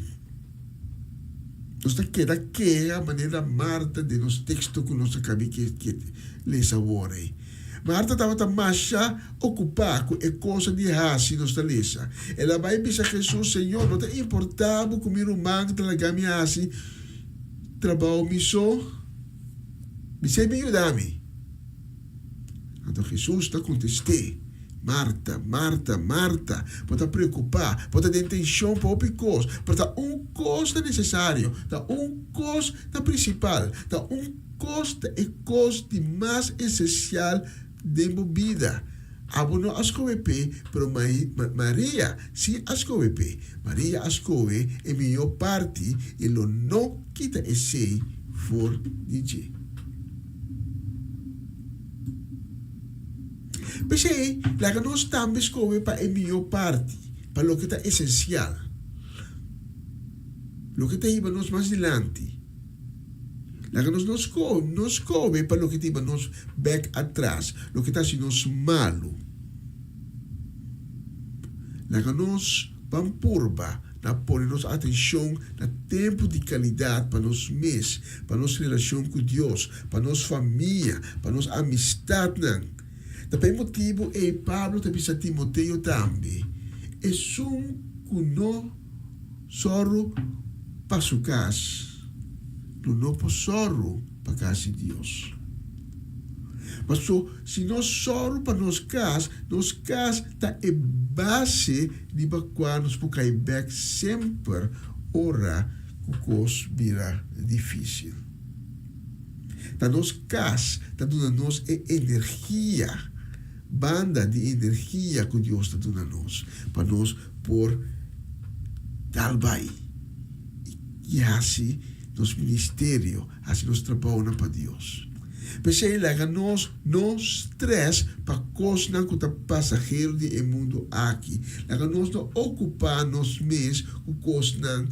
nos ta keda keha manera Marta den nos teksto ku nos a kabi ke lesa awor ei. Marta tabata masha okupá ku e kosnan di hasi, nos ta lesa. El a bai bisa Hesus, Señor, no ta importá bo ku mi ruman ta laga mi hasi trabou mi so? Bis'é bin yuda mi. Anto Hesus ta kontest'é, Marta, Marta, Marta, bo ta preokupá, bo ta den tenshon pa hopi kos, pero ta un kos ta nesesario, ta un kos ta prinsipal, ta un kos ta e kos di mas esensial den bo bida. Abo no a skohe p'e, pero Maria sí a skohe p'e. Maria a skohe e mihó parti i lo no kita esei for di dje. P'esei, laga nos tambe skohe pa e mihó parti, pa loke ta esensial, loke ta hiba nos mas dilanti. Laga nos no skohe, no skohe pa loke ta hiba nos bèk atras, loke ta hasi nos malu. Laga nos ban purba na pone nos atenshon na tempu di kalidat pa nos mes, pa nos relashon ku Dios, pa nos famia, pa nos amistatnan. Ta pa e motibu ei Pablo ta bisa Timoteo tambe, Esun ku no sòru pa su kas, lo no por sòru pa kas di Dios. Paso si nos sòru pa nos kas, nos kas ta e base riba kua nos por kai bèk semper ora ku kos bira difísil. Ta nos kas ta duna nos e energia, banda di e energia ku Dios ta duna nos, pa nos por dal bai i hasi nos ministerio, hasi nos trabounan pa Dios. P'esei laga nos no strès pa kosnan ku ta pasahero di e mundu aki. Laga nos no okupá nos mes ku kosnan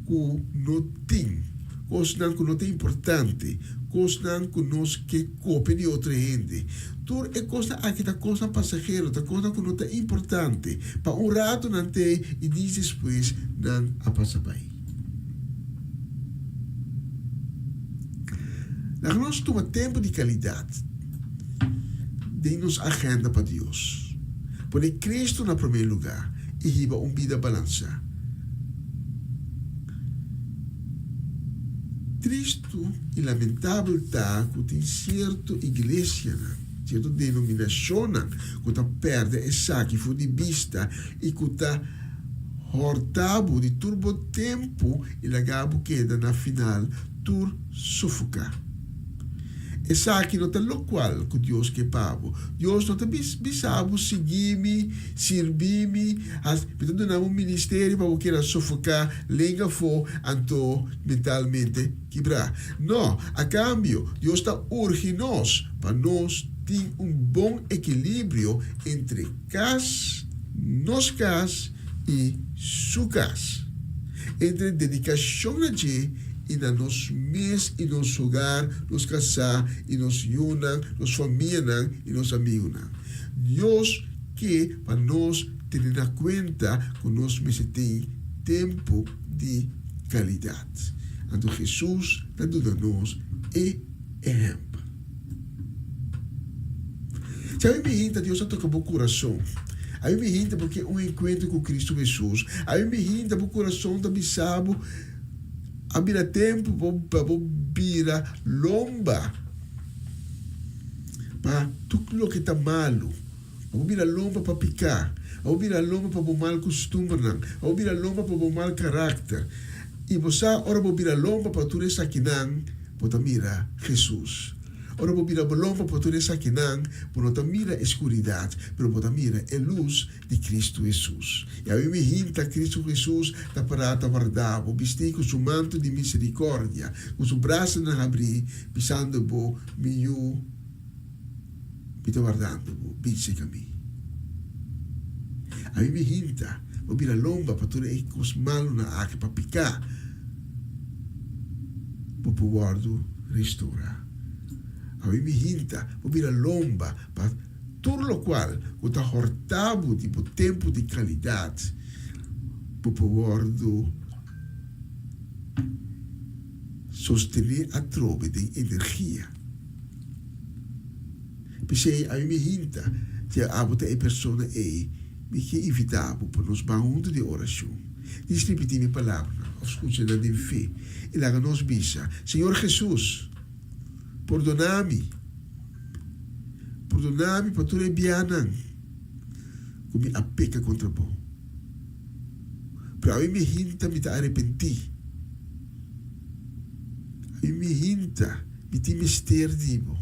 ku no tin, kosnan ku no ta importante, kosnan ku nos ke kopia di otro hende. Tur e kosnan aki ta kosnan pasahero, ta kosnan ku no ta importante. Pa un ratu nan t'ei i dis despues nan a pasa bai. Laga nos tuma tempu di kalidat den nos agenda pa Dios. Pone Cristo na promé lugá i hiba un bida balansá. Tristu i lamentabel ta ku tin sierto iglesianan, sierto denominashonnan ku ta pèrdè esaki for di bista i ku ta hòrta bo di tur bo tempu i laga bo keda na final tur sofoká. Esaki no ta lokual ku Dios ke pa bo. Dios no ta bisa bo sigui mi, sirbi mi, has, mi ta duna bo un ministerio pa bo keda sofoká, lenga afó, anto mentalmente kibrá. No, a kambio, Dios ta urgi nos pa nos. tin un bon ekilibrio entre kas, nos kas i Su kas, entre dedikashon na dje i na nos mes i nos hogar, nos kasá i nos yunan, nos famianan i nos amigunan. Dios ke pa nos tene na kuenta ku nos mester tin tempu di kalidat. Anto Hesus ta duna nos e ehèmpel. Si ami bihinta, Dios a toka bo kurason. Ami bihinta bo ke un enkuentro ku Kristu Hesus. Ami bihinta bo kurason ta bisa bo a bira tempu pa bo bira lomba pa tur loke ta malu. Pa bo bira lomba pa piká. Pa bo bira lomba pa bo mal kustumbernan. Pa bo bira lomba pa bo mal karakter. I bo sa ora bo bira lomba pa tur esakinan, bo ta mira Hesus. Ora bo bira bo lomba pa tur esakinan, bo no ta mira e skuridat, pero bo ta mira e lus di Kristu Hesus. I awe mi hinta Kristu Hesus ta pará ta warda bo, bistí ku su manto di miserikòrdia, ku su brasanan habrí, bisando bo, Mi yu, Mi ta wardando bo, bin serka mi. Ami mi hinta, bo bira lomba pa tur e kos malunan aki pa piká, bo por wòrdu restourá. Ami mi hinta, bo bira lomba pa tur lokual ku ta hòrta bo di bo tempu di kalidat, bo por wòrdu sostené atrobe den energia. P'esei ami mi hinta si abo ta e persona ei, mi ke invitá bo pa nos ban huntu den orashon. Dis ripití mi palabranan òf skucha nan den fe i laga nos bisa, Señor Hesus, pordoná mi. Pordoná mi pa tur e bianan ku mi a peka kontra bo. Pero ami mi hinta mi ta arepentí. Ami mi hinta mi tin mester di bo.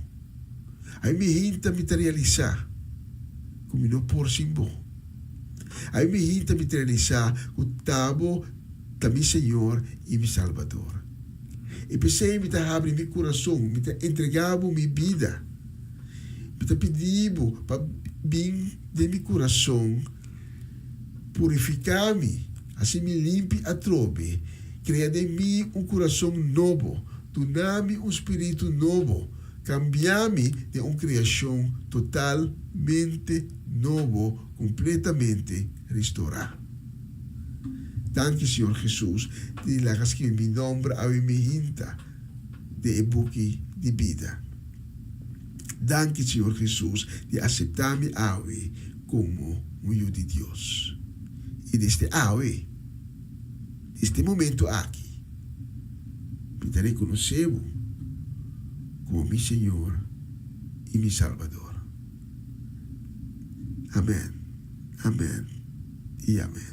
Ami mi hinta mi ta realisá ku mi no por sin bo. Ami mi hinta mi ta realisá ku ta bo ta mi Señor i mi Salbador. I p'esei mi ta habri mi kurason, mi ta entregá bo mi bida. Mi ta pidi bo pa bin den mi kurason, purifiká mi, hasi mi limpi atrobe, krea den mi un kurason nobo, duna mi un spiritu nobo, kambia mi den un kreashon totalmente nobo, kompletamente restorá. Danki, Señor Hesus, di laga skirbi mi nòmber awe mi hinta den e buki di bida. Danki, Señor Hesus, di aseptá mi awe komo un yu di Dios. I desde awe, desde e momento aki, mi ta rekonosé bo komo mi Señor i mi Salbador. Amèn, amèn i amèn.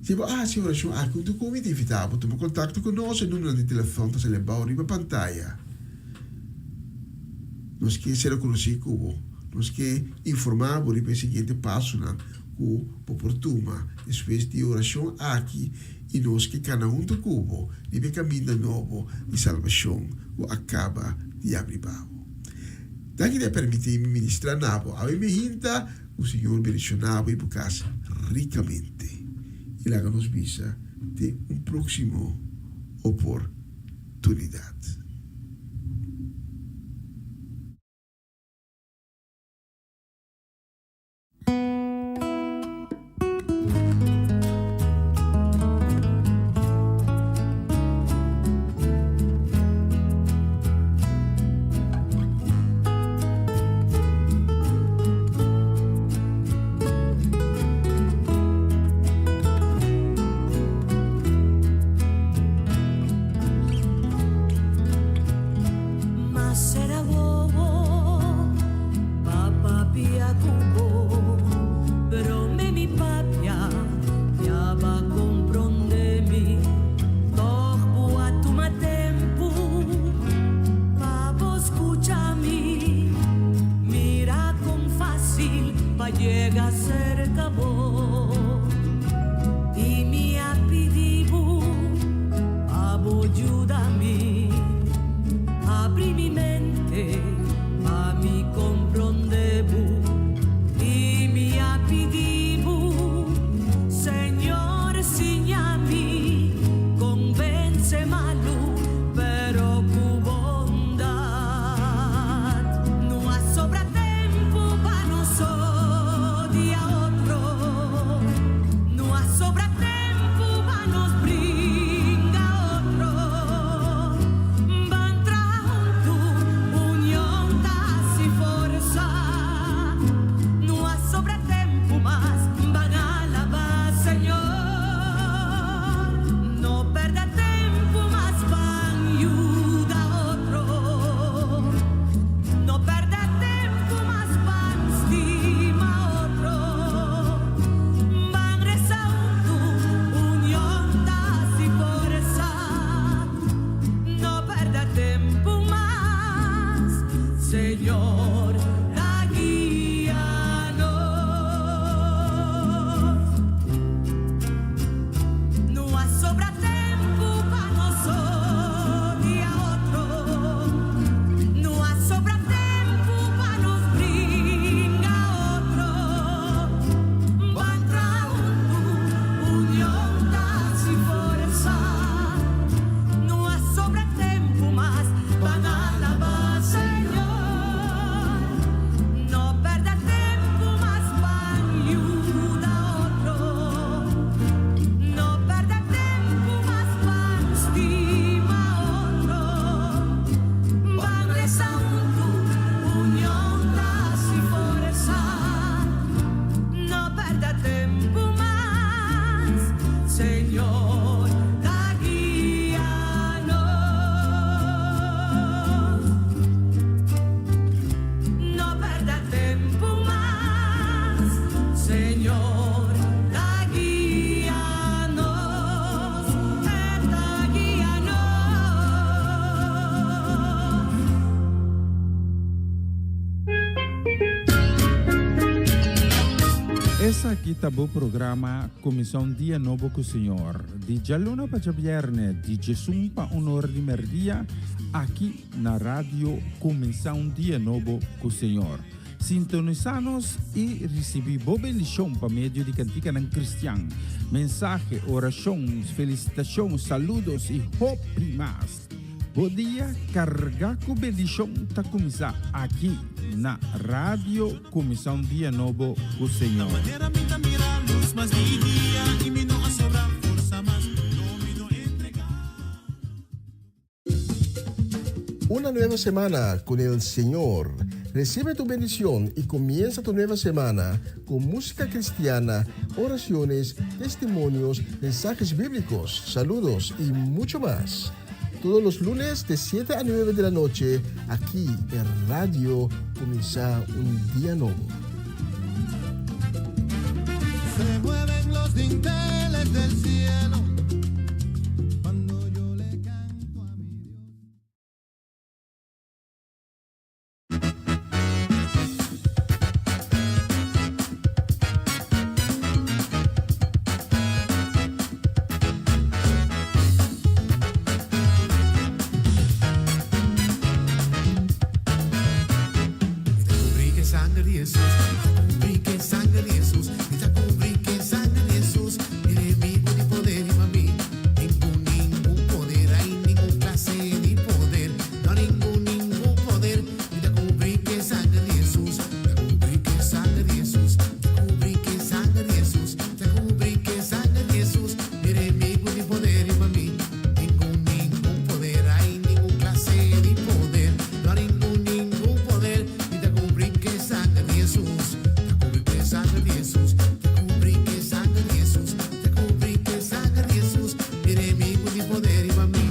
Si bo a hasi e orashon aki huntu ku mi, ta invitá bo tuma kontakto ku nos. E númeronan di telefòn ta sali abou riba pantaya. Nos ke sera konosí ku bo. Nos ke informá bo riba e siguiente pasonan ku bo por tuma despues di e orashon aki i nos ke kana huntu ku bo riba e kaminda nobo di salbashon ku a kaba di abri pa bo. Danki di a permití mi ministrá na bo. Awe mi hinta ku Señor bendishoná bo i bo kas rikamente. I laga nos bisa te un próksimo oportunidat. Abri mi mente. Señor ta guia nos, E ta guia nos. Esaki ta bo programa Kuminsá un Dia Nobo ku Señor, di djaluna pa djabièrnè, di djesun pa un or di mèrdia, aki na Radio Kuminsá un Dia Nobo ku Señor. Sintonisá nos i risibí bo bendishon pa medio di kantikanan kristian, mensahe, orashon, felisitashon, saludos i hopi mas. Bo dia kargá ku bendishon ta kuminsá aki na Radio Kuminsá un Dia Nobo ku Señor. Una nueva semana con el Señor. Recibe tu bendición y comienza tu nueva semana con música cristiana, oraciones, testimonios, mensajes bíblicos, saludos y mucho más. Todos los lunes de 7 a 9 de la noche, aquí en Radio Comienza un Día Nuevo. Se mueven los dinteles del cielo cuando yo le canto a mi Dios. Mi ta kubrí ku e sanger di Hesus, mi ta kubrí ku e sanger di Hesus, mi ta kubrí ku e sanger di Hesus. Mi enemigu ni poder riba mi, ningun ningun poder, ai ningun klase di poder, no ningun ningun poder. Mi ta kubrí ku e sanger di Hesus, mi ta kubrí ku e sanger di Hesus, mi ta kubrí ku e sanger di Hesus, mi ta kubrí ku e sanger di Hesus. Mi enemigu ni poder riba mi, ningun ningun poder, ai ningun klase di poder, no ningun ningun poder. Mi ta kubrí ku e sanger di Hesus, mi ta kubrí ku e sanger di Hesus, mi ta kubrí ku e sanger di Hesus, mi ta kubrí ku e sanger di Hesus. Mi enemigu ni poder riba mi.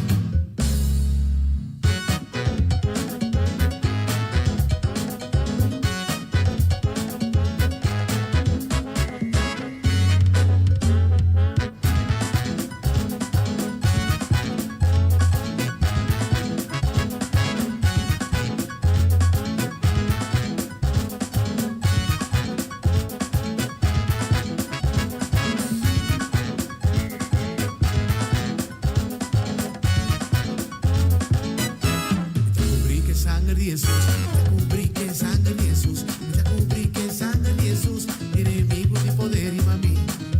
Mi ta kubrí ku e sanger di Hesus, mi ta kubrí ku e sanger di Hesus, mi ta kubrí ku e sanger di Hesus. Mi enemigu ni poder riba mi,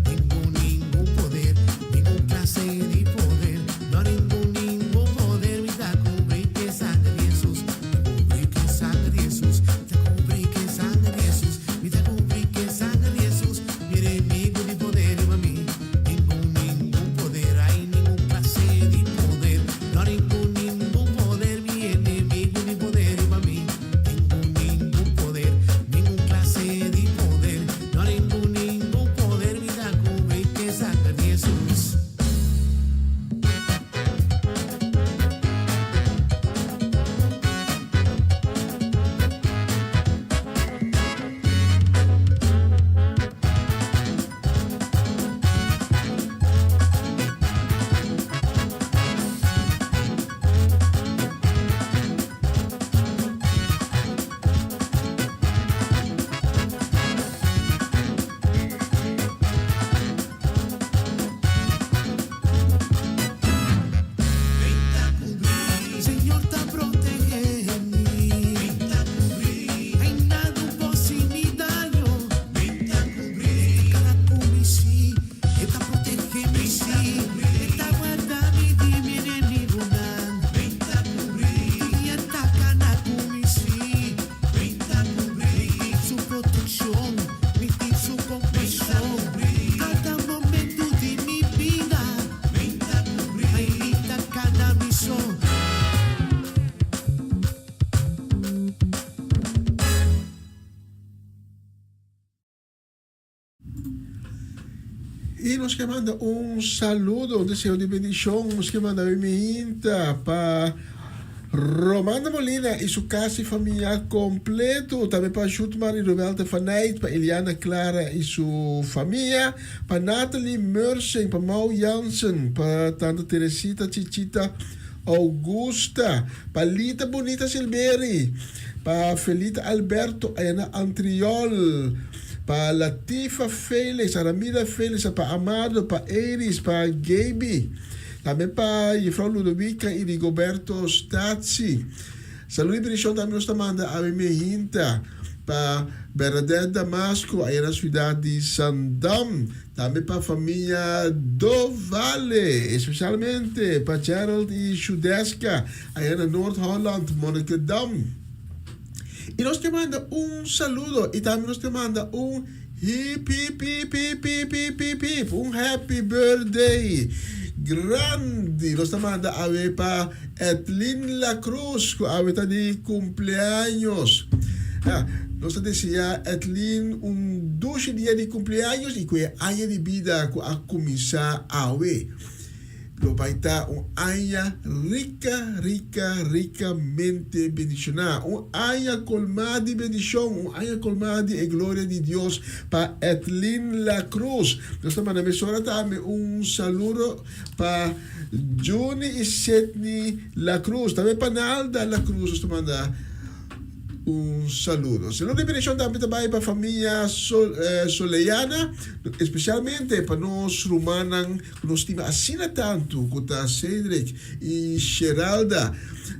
ningun ningun poder, ningun klase di poder, no ningun ningun poder. Mi ta kubrí ku e sanger di Hesus, mi ta kubrí ku e sanger di Hesus, mi ta kubrí ku e sanger di Hesus, mi ta kubrí ku e sanger di Hesus. Mi enemigu ni poder riba mi, ningun ningun poder, ai ningun klase di poder, no ningun ningun poder. Mi enemigu ni poder riba mi, ningun ningun poder, ningun klase di poder, no ningun ningun poder. Mi ta kubrí ku e sanger di Hesus. Señor ta protehé mi. Ai nada no por hasi mi daño. E ta kana ku mi sí, e ta protehé mi sí. E ta warda mi di mi enemigunan. Di dia ta kana ku mi sí. Mi tin su protekshon, mi tin su kompashon. Kada momento di mi bida, ai mi ta kana mi so. I nos ke manda un saludo, un deseo di bendishon. Nos ke manda mi hinta pa. Romanda Molina i su kas i famia kompleto, tambe pa Jutmar i Rovelta Faneit, pa Eliana Clara i su famia, pa Natalie Mersing, pa Mau Jansen, pa Tanta Teresita Chichita Augusta, pa Lita Bonita Silberi, pa Felita Alberto aya na Antriol, pa Latifa Felix, Aramida Felix, pa Amado, pa Iris, pa Gaby. Tambe pa Jefrouw Ludovica y Rigoberto Stazzi. Saludo y bendición tambe nos ta manda awe mehinta pa Bernadette Damasco aya na ciudad di Zandam. Tambe pa familia Dovale, especialmente pa Gerald y Shudeska aya na Noord Holland, Monnikendam. Y nos te manda un saludo y tambe nos te manda un hip hip hip hip hip hip hip hip un happy birthday grandi. Nos ta manda awe pa Edlin La Cruz cu awe ta di cumpleaños. Ah, nos ta desea Edlin un dushi dia di cumpleaños y cu e aña di bida cu a cuminsa awe. Lo bai ta un aña rica, rica, ricamente bendicioná. Un aña colmá di bendicion, un aña colmá di e gloria di Dios pa Edlin La Cruz. Nos ta manda mesora tambe un saludo pa Juni y Sidney La Cruz. Tambe pa Nalda La Cruz nos ta manda un saludo. Saludo di bendición tambe ta bai pa famia Sol, eh, Soleana, especialmente pa nos rumannan ku nos stima asina tantu ku ta Cedric i Sheralda.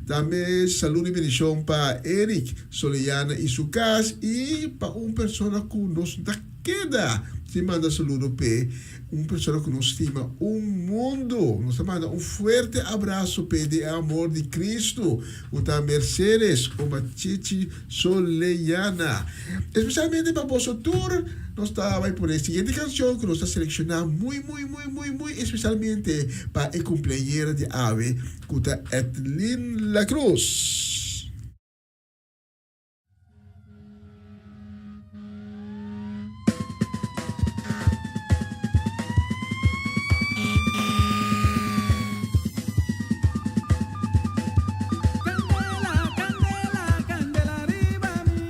Tambe saludo i bendishon pa Eric Soleana i su kas i pa un persona ku nos no ta keda sin manda saludo p'e, un persona ku nos stima un mundu. Nos ta manda un fuerte abraso p'e den e amor di Cristo ku ta Mercedes Oma Chichi Soleana. Especialmente pa boso tur nos ta bai pone e siguiente cancion cu nos ta selecciona muy muy muy muy muy especialmente pa e cumpleañera di awe cu ta Edlin La Cruz. Candela, candela, candela riba mi.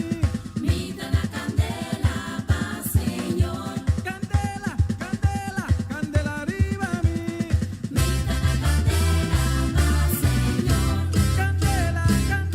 Mi ta na candela pa Señor. Candela, candela, candela riba mi. Mi ta na candela pa Señor. Candela, candela.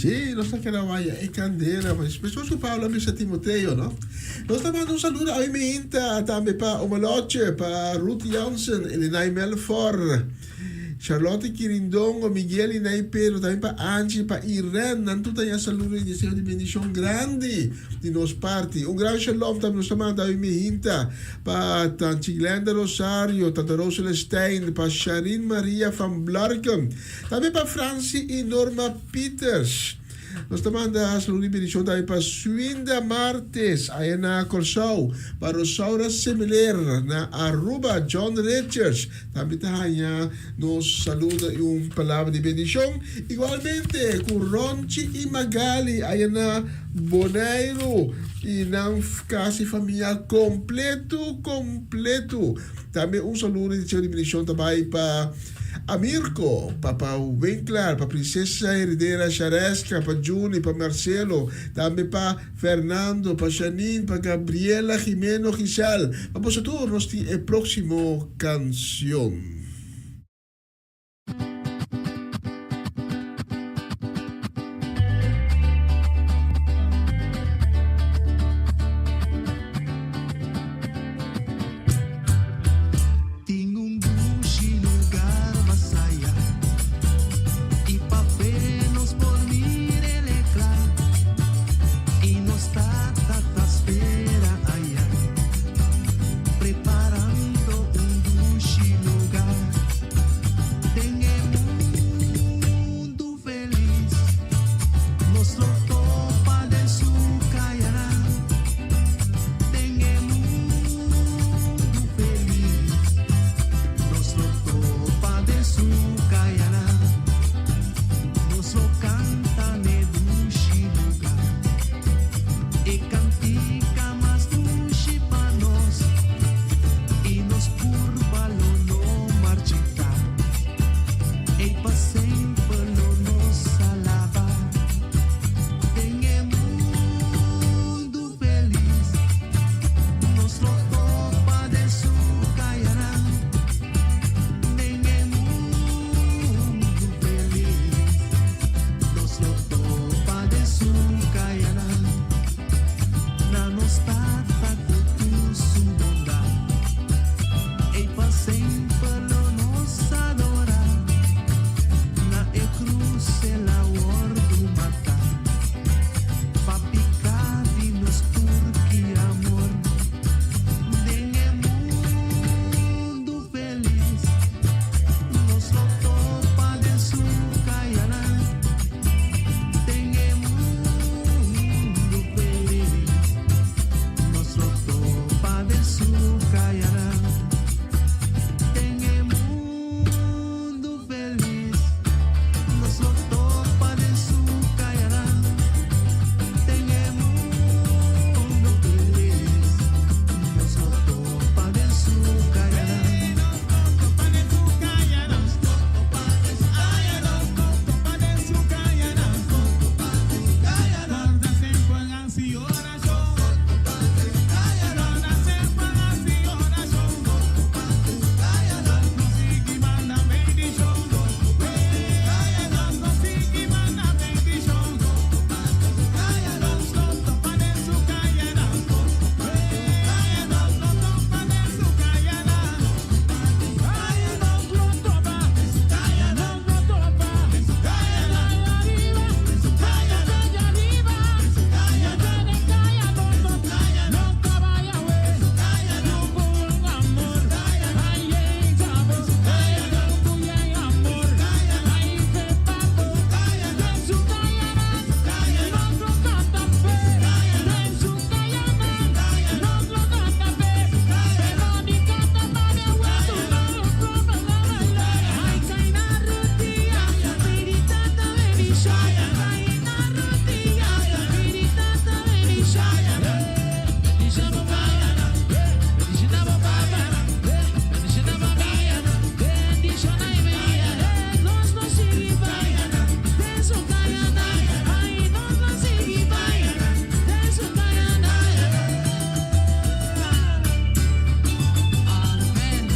Sí, nos ta keda waya e kandela. Meskos ku Pablo a bisa Timoteo, no? Nos ta manda un saludo awe meinta tambe pa Omaloche, pa Ruth Jansen, Elenay Melfor, Charlotte Kirindongo, Miguel Inay Pedro, tambe pa Angie, pa Irene. Nan tur ta haña saludo i deseo di bendishon grandi di nos parti. Un gran shalom tambe nos ta manda awe meinta pa Tanchi Glenda Rosario, Tanta Rose Celestijn, pa Sharin Maria van Blarken, Tambe pa Franci y Norma Pieters. Nos ta manda saludo y bendicion tambe pa Swinda Martes aya na Corsou, pa Rosaura Semiler na Aruba, John Richards tambe ta haña nos saludo y un palabra di bendicion. Igualmente cu Ronchi y Magali aya na Boneiru y nan casi famia completo completo. Tambe un saludo y deseo di bendicion ta bay pa. Amirko, pa pa Winklar, pa Princesa Heredera Shareska, pa Juni, pa Marcelo, tambe pa Fernando, pa Janine, pa Gabriela, Jimeno, Giselle. Pa boso tur nos tin e proximo cancion. Tin un dushi lugar mas aya Y pa fe nos por mir'el cla Y nos tata ta spera aya Preparando un dushi lugar Den e mundu felis Nos lo topa den su cayanan Den e mundu felis Nos lo topa den su cayanan Nos lo canta n'e dushi lugar E cantica mas dushi pa nos Y nos curpa lo no marchita Ey pa semper lo nos alaba Den e mundu felis Nos lo topa den su cayanan Den e mundu felis Nos lo topa den su cayanan Na nos tata cu tur su bondad Ey pa semper lo nos adora Na e cruz el a wordo mata Pa pica di nos tur ki amor Den e mundu felis Nos lo topa den su cayanan Den e mundu felis Nos lo topa den su cayanan Den e mundu felis Nos lo topa den su cayanan Den e mundu felis Nos lo topa den su cayanan Nos lo topa den su cayanan Nos topa den su cayanan Nos topa den su cayanan Nos topa den su cayanan Nos topa den su cayanan Nos topa den su cayanan Nos topa den su cayanan Nos topa den su cayanan Nos topa den su cayanan Nos topa den su cayanan Nos topa den su cayanan Den su cayanan Den su cayanan Den su cayanan Den su cayanan Den su cayanan Den su cayanan Den su cayanan Den su cayanan Den su cayanan Den su cayanan Den su cayanan Den su cayanan Den su cayanan Den su cayanan Den su cayanan Den su cayanan Cayanan Den su cayanan Den su cayanan Den su cayanan Den su cayanan Den su cayanan Den su cayanan Den su cayanan Den su cayanan Den su cayanan Den su cayanan Den su cayanan. Amen.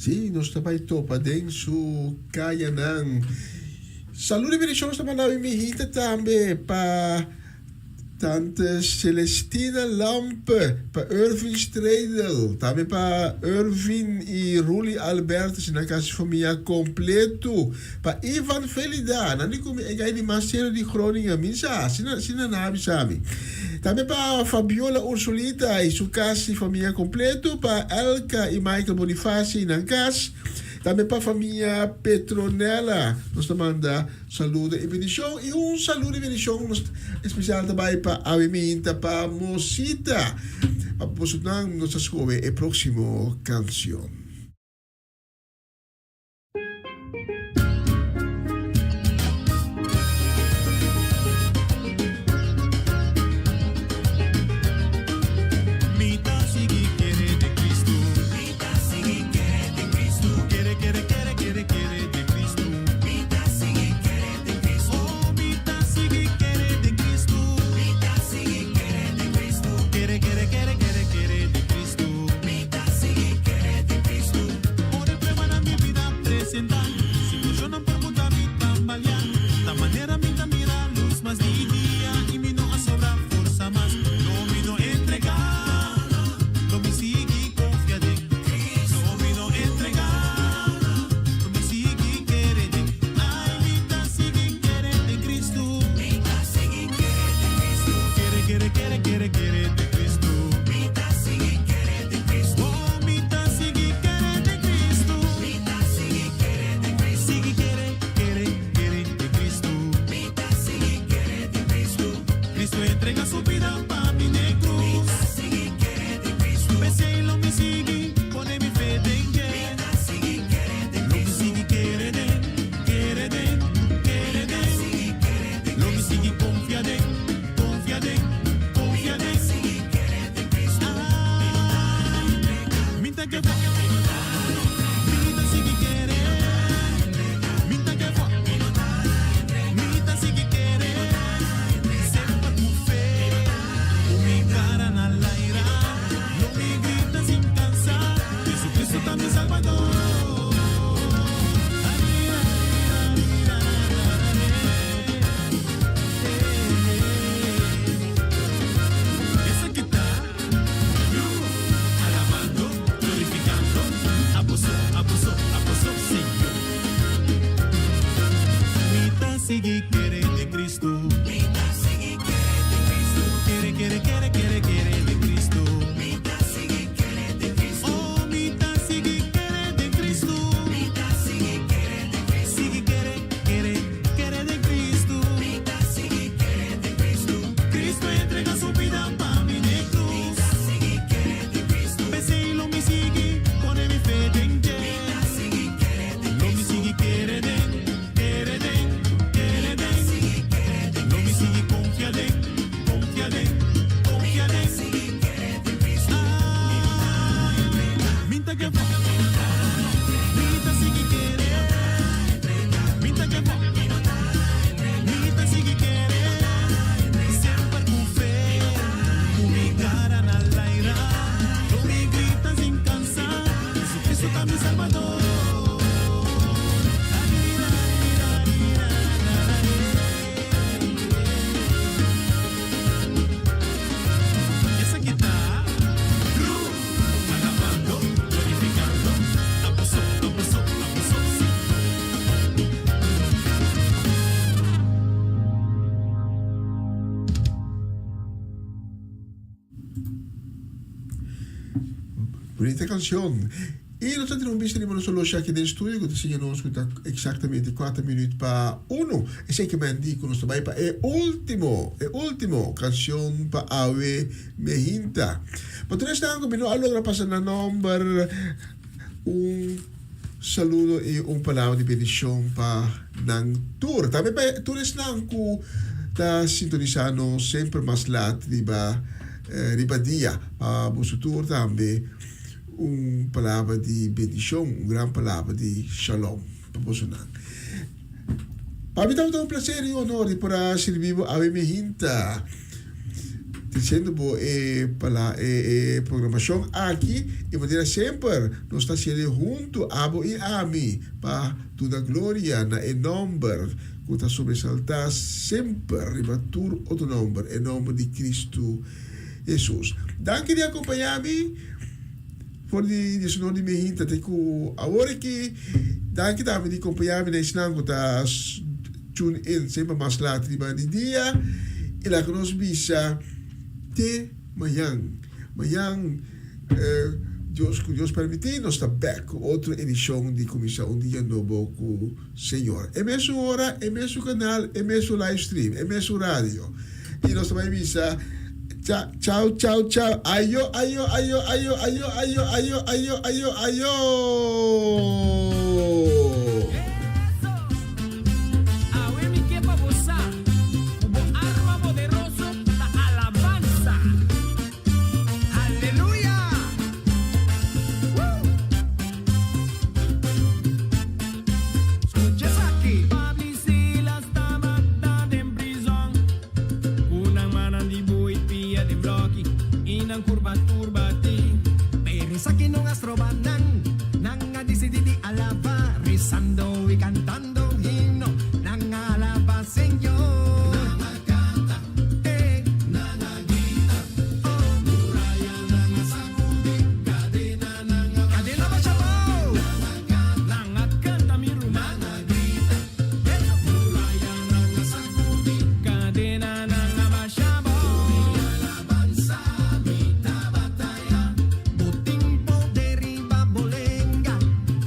Sí, nos ta bai topa den su kayanan. Salud i bendishon nos ta manda mi mihita tambe pa Tante Celestina Lampe, pa Irvin Stredel, tambe pa Irvin i Ruli Albertus i nan kasi famia kompletu, pa Ivan Felida, nan di ku mi e gai di mas sero di Groningen, mi sa, asina asina nan a bisa mi. Tambe pa Fabiola Ursulita i su kasi famia kompletu, pa Elka i Michael Bonifacio i nan kas, tambe pa famia Petronella, nos ta manda. Saludo y bendicion y un saludo y bendicion especial ta bay pa awe minta pa Mosita. Pa bosonan nos ta scoge e proximo cancion. Mi ta sigui kere den Cristo. Mi ta sigui kere den Cristo. Kere kere kere kere kere den Cristo. Mi ta sigui kere den Cristo. Oh, mi ta sigui kere den Cristo. Mi ta sigui kere den Cristo. Kere kere kere kere kere den Cristo. Mi ta sigui kere den Cristo. Ora e pruebanan mi bida presenta, situacionnan por muda mi tambaleá. Ta manera mi ta mira luz mas di dia i mi no a sobra forsa mas. No mi no entregá, lo mi sigui confia den Cristo. No mi no entregá, lo mi sigui kere den. Ai, mi ta sigui kere den Cristo. Mi ta sigui kere den Cristo. Kere, kere, kere, kere, kere den Cristo. Mi ta sigui kere den Cristo. Oh, mi ta sigui kere den Cristo. Mi ta sigui kere den Cristo. Sigui kere, kere, kere den Cristo. Mi ta sigui kere den Cristo. Cristo entrega su bida pa mi n'e cruz. Mi ta sigui kere den Cristo. P'esei lo mi sigui pone mi fe den dje. Mi ta sigui kere den Cristo. Lo mi sigui kere den, kere den, kere den. Mi ta sigui kere den Cristo. Lo mi sigui confia den, confia den, confia den. Mi ta sigui kere den Cristo. Ai, mi ta give up. Mi ta sigui kere. Mi ta give up. Mi ta sigui kere. Semper ku fe. Ku mi kara na laira. Lo mi grita sin kansa. Jesucristo ta mi Salbador. Esaki ta Alabando, glorificando, abo so, abo so, abo so, Señor. Mi ta sigui kere den Cristo. Mi ta sigui kere den Cristo. Kere, kere, kere, kere, kere den Cristo. Mi ta sigui kere den Cristo. Oh, mi ta sigui kere den Cristo. Mi ta sigui kere den Cristo. Sigui kere, kere, kere den Cristo. Mi ta sigui kere den Cristo. Cristo entrega su bida pa mi n'e cruz. Mi ta sigui kere den Cristo. P'esei lo mi sigui pone mi fe den dje. Mi ta sigui kere den Cristo. Lo mi sigui kere den, kere den, kere den. Mi ta sigui kere den Cristo. Lo mi sigui confia den, confia den, confia den. Mi ta sigui kere den Cristo. Ay, mi ta give up. Mi ta sigui kere. Mi ta give up. Mi ta sigui kere. Semper ku fe. Ku mi kara na laira. Lo mi grita sin kansa. Jesucristo ta mi Salbador. Esaki ta Cruz. Alabando, glorificando, abo so, abo so, abo so, sí. Bunita cancion. Y nos ta tene un bista riba nos oloshi aki den studio cu ta siña nos cu ta exactamente cuater minuut pa uno. Esey ke men di cu nos ta bay pa e ultimo, e ultimo cancion pa awe mehinta. Pa tur esnan cu mi no a logra pasa nan nomber, un saludo y un palabra di bendicion pa nan tur. Tambe pa tur esnan cu ta sintonisa nos semper mas lat riba riba dia. Pa boso tur tambe un palabra di bendicion, un gran palabra di shalom pa bosonan. Pa mi tabata un placer y honor di por a sirbi bo awe mi hinta. Treciendo bo e pala e e programacion aki y manera semper nos ta haciendo hunto abo y ami pa duna gloria na e nomber cu ta sobresalta semper riba tur otro nomber, e nomber di Cristo Jesus. Danki di acompaña mi for di diesunor di mehinta te cu awor aki. Danki tambe di compaña mi na esnan cu ta tune in semper mas laat riba di dia y laga nos bisa te mañan. Mañan Dios cu Dios permiti nos ta bek cu otro edicion di Cuminsa un Dia Nobo cu Señor. E mesun ora, e mesun canal, e mesun live stream, e mesun radio. Y nos ta bay bisa cha chao chao chao ayo ayo ayo ayo ayo ayo ayo ayo ayo ayo. Awe mi ke pa bo sa ku bo arma poderoso ta alabansa. Aleluya! Woo! Skucha esaki. Pablo i Silas tabata den prizòn, ku nan mannan di bui pia den blòki i nan kurpa tur batí. Pero esaki no a stroba nan, nan a disidí di alabá, rezando i kantando himno, nan a alabá Señor. Nan a kanta, eh, nan a grita, oh, murayanan a sakudí, kadenanan a Kadena basha bou. Nan a kanta, Nan a kanta mi ruman. nan a grita, murayanan a sakudí, Kadenanan a basha bou. Mi alabansa mi ta bataya. Bo tin poder riba bo lenga,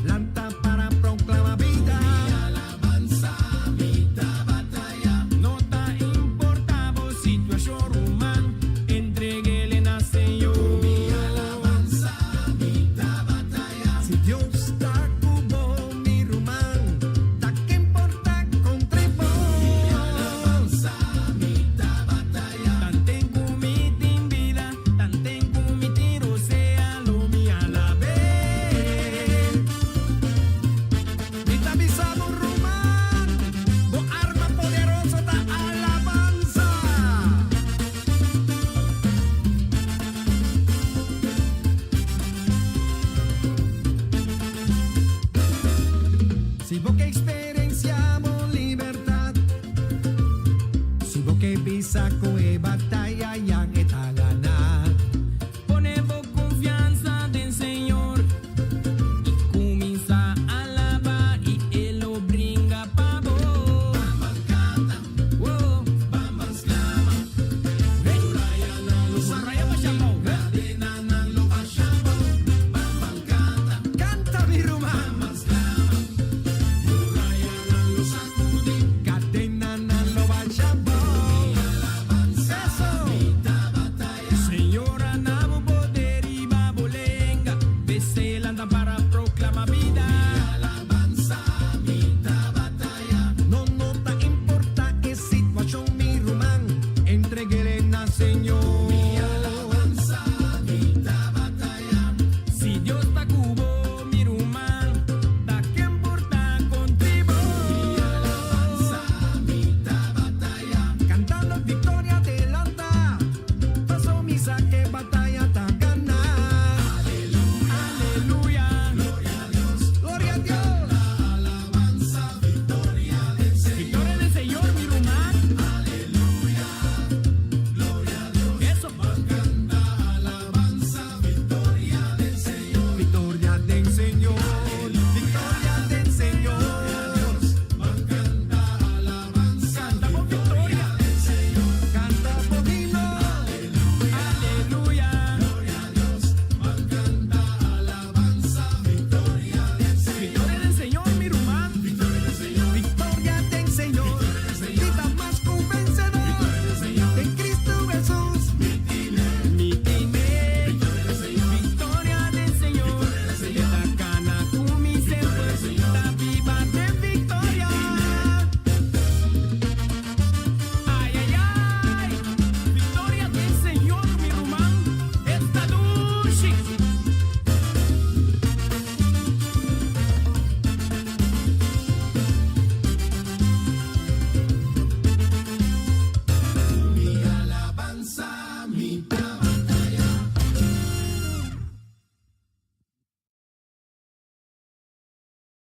lanta para proclama bida. Mi alabansa mi ta bataya. No ta importá bo situashon ruman, entreg'é na Señor. Mi alabansa mi ta bataya. Si Dios ta ku bo, mi ruman, ta ken por ta kontra bo. Mi alabansa mi ta bataya. Tanten ku mi tin bida, tanten ku mi tin rosea, lo mi alab'é. Mi ta bisa bo ruman, bo arma poderoso ta alabansa. Si bo ke.